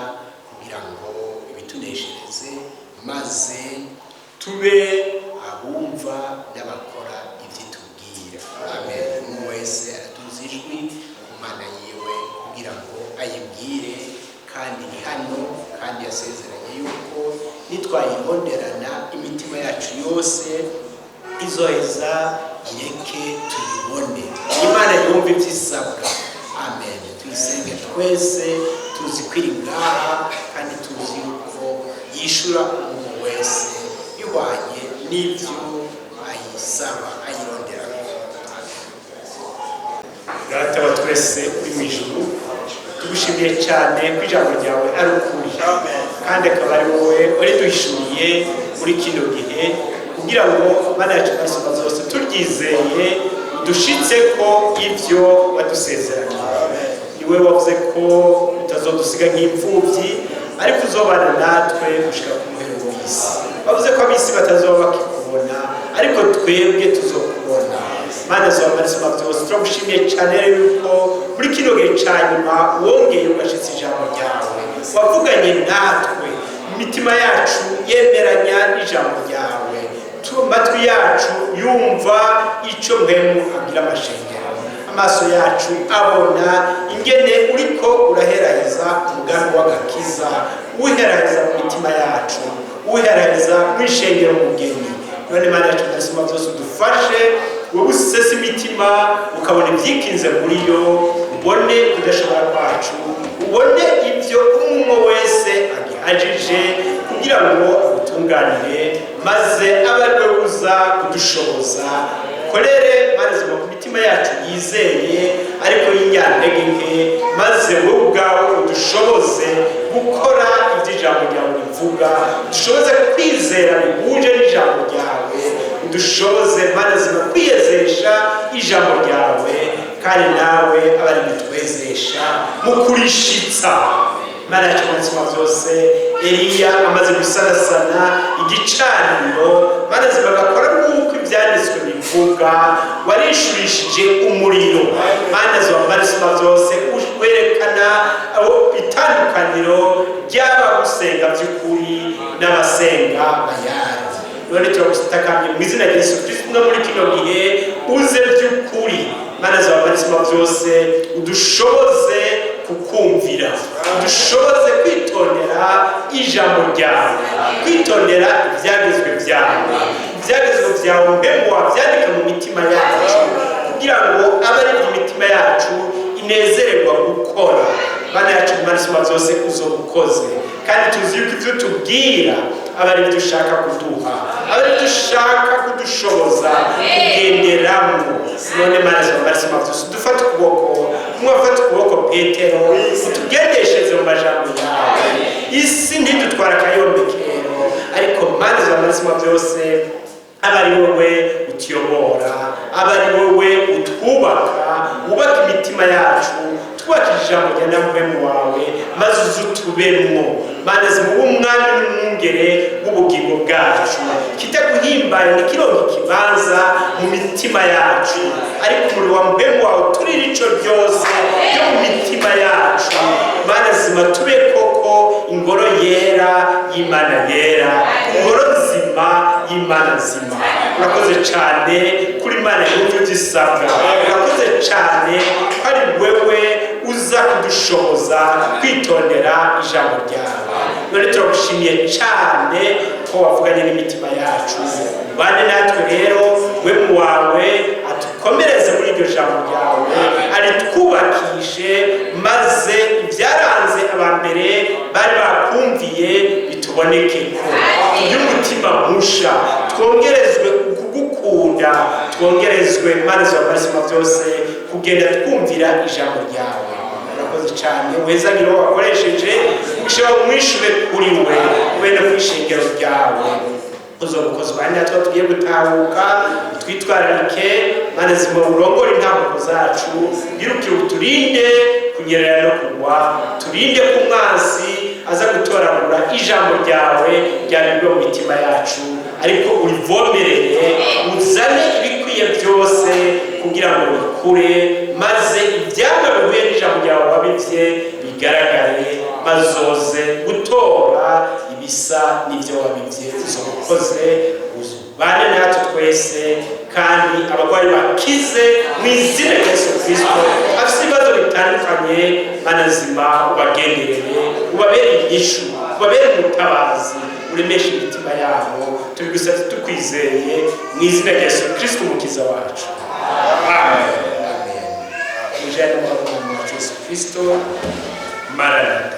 kugira ngo ibituneshereze, maze tube abumva n'abakora ibyo itubwira. Amen. Umuntu wese aratuza ijwi ku Mana yiwe kugira ngo ayibwire, kandi ni hano, kandi yasezeranye yuko nitwayironderana imitima yacu yose, izoheza ireke tuyibone. Imana yumva ibyo isabwa. Amen. Tuyisenge twese tuzi ko iri ngaha, kandi tuzi yuko yishura umuntu wese bihwanye n'ibyo ayisaba, ayirondera. Data wa twese uri mu ijuru, tugushimiye cyane ko ijambo ryawe ari ukuri, kandi akaba ari wowe wariduhishuriye muri kino gihe, kugira ngo, Mana yacu masoma zose, turyizeye dushitse ko ibyo wadusezeranye. Ni wowe wavuze ko utazodusiga nk'imfubyi, ariko uzobana natwe gushika ku muhero w'isi. Wavuze ko ab'isi batazoba bakikubona, ariko twebwe tuzokubona. Mana zawe marisoma byose, turagushimiye cyane rero yuko muri kino gihe cya nyuma wongeye ugashitsa ijambo ryawe, wavuganye natwe, imitima yacu yemeranya n'ijambo ryawe, amatwi yacu yumva icyo Mpwemu abwira amashengero, amaso yacu abona ingene uriko uraheraheza umugambi w'agakiza, uheraheza mu mitima yacu, uheraheza mu ishengero mugeni. None Mana yacu marisoma byose, udufashe, wowe usesa imitima ukabona ibyikinze muri yo, ubone kudashobora kwacu, ubone ibyo umwe wese agihajije kugira ngo agutunganire, maze abe ari we uza kudushoboza. Ukorere maze ku mitima yacu yizeye ariko y'inyantege nke, maze wowe ubwawe udushoboze gukora ibyo ijambo ryawe rivuga, udushoboze kwizera bihuje n'ijambo ryawe, udushoboze maze kwiyezesha ijambo ryawe, kandi nawe aba ari gutwezesha mu kurishitsa. Mana yacu umutima byose, Eliya amaze gusanasana igicaniro, maze bagakora nk'uko ibyanditswe bivuga, warishurishije umuriro. Mana z'amarisima byose, werekana aho itandukaniro ry'abagusenga by'ukuri n'abasenga Bayali. None turagutakambye mu izina rya Yesu Kristo, no muri kino gihe uze by'ukuri. Mana z'amarisima byose, udushoboze kukumvira, udushoboze kwitondera ijambo ryawe, kwitondera ibyagezwe byawe. Ibyagezwe byawe mbega wabyandika mu mitima yacu, kugira ngo abe ari imitima yacu inezererwa gukora. Mana yacu marisima byose, uzobukoze, kandi tuzi yuko ibyo tubwira aba ari ibyo ushaka kuduha, aba ari ibyo ushaka kudushoboza kugenderamo. None Mana marisima byose, dufate ukuboko mwafate ukuboko Petero, utugendeshereze mu majambo yawe. Isi ntidutwara akayombekero, ariko Mana marisima byose, aba ari wowe utuyobora, aba ari wowe utwubaka, wubaka imitima yacu, twubakije ijambo rya namuhemu wawe, maze uze utubemwo. Mana zimuba umwami n'umwungere w'ubugingo bwacu. Kitaguhimbaye ntikironke ikibanza mu mitima yacu, ariko umuriro wa Mpwemu wawe turire ico ryose ryo mu mitima yacu. Mana zima, tube koko ingoro yera y'Imana yera, ingoro nzima y'Imana nzima. Urakoze cyane kuri Imana yumva ibyo isabwa. Urakoze cyane ko ari wewe uza kudushoboza kwitondera ijambo ryawe. None turagushimiye cyane ko wavuganye n'imitima yacu. Ubane natwe rero, we mu wawe atukomereze muri iryo jambo ryawe, aritwubakishe, maze ibya Utuboneke ko tugire umutima musha, twongerezwe kugukunda, twongerezwe, Mana zibamarizima byose, kugenda twumvira ijambo ryawe. Urakoze cyane. Wezagire uwo wakoresheje, umugisha wawe mwishure kuri we, ube no kwishengero ryawe. Uzobukozwa natwe tugiye gutahuka, twitwararike, Mana zima, urongore intambuko zacu, birukire, uturinde kunyerera no kugwa, turinde ku mwansi aza gutoragura ijambo ryawe ryabibwe mu mitima yacu, ariko urivomerere, uzane ibikwiye byose kugira ngo bikure, maze ibyamwa bihuye n'ijambo ryawe wabivye bigaragare, bazoze gutora ibisa n'ibyo wabivye. Uzobukoze, ubane natwe twese, kandi abarwayi bakize mu izina rya Yesu Kristo. Afite ibibazo bitandukanye, Mana zima, ubagenderere, ubabere inyishu, ubabere umutabazi, uremeshe imitima yabo. Tubigusabye tukwizeye mu izina rya Yesu Kristo umukiza wacu, amen. Amen. Mujane n'umwami wacu Yesu Kristo. Maranatha.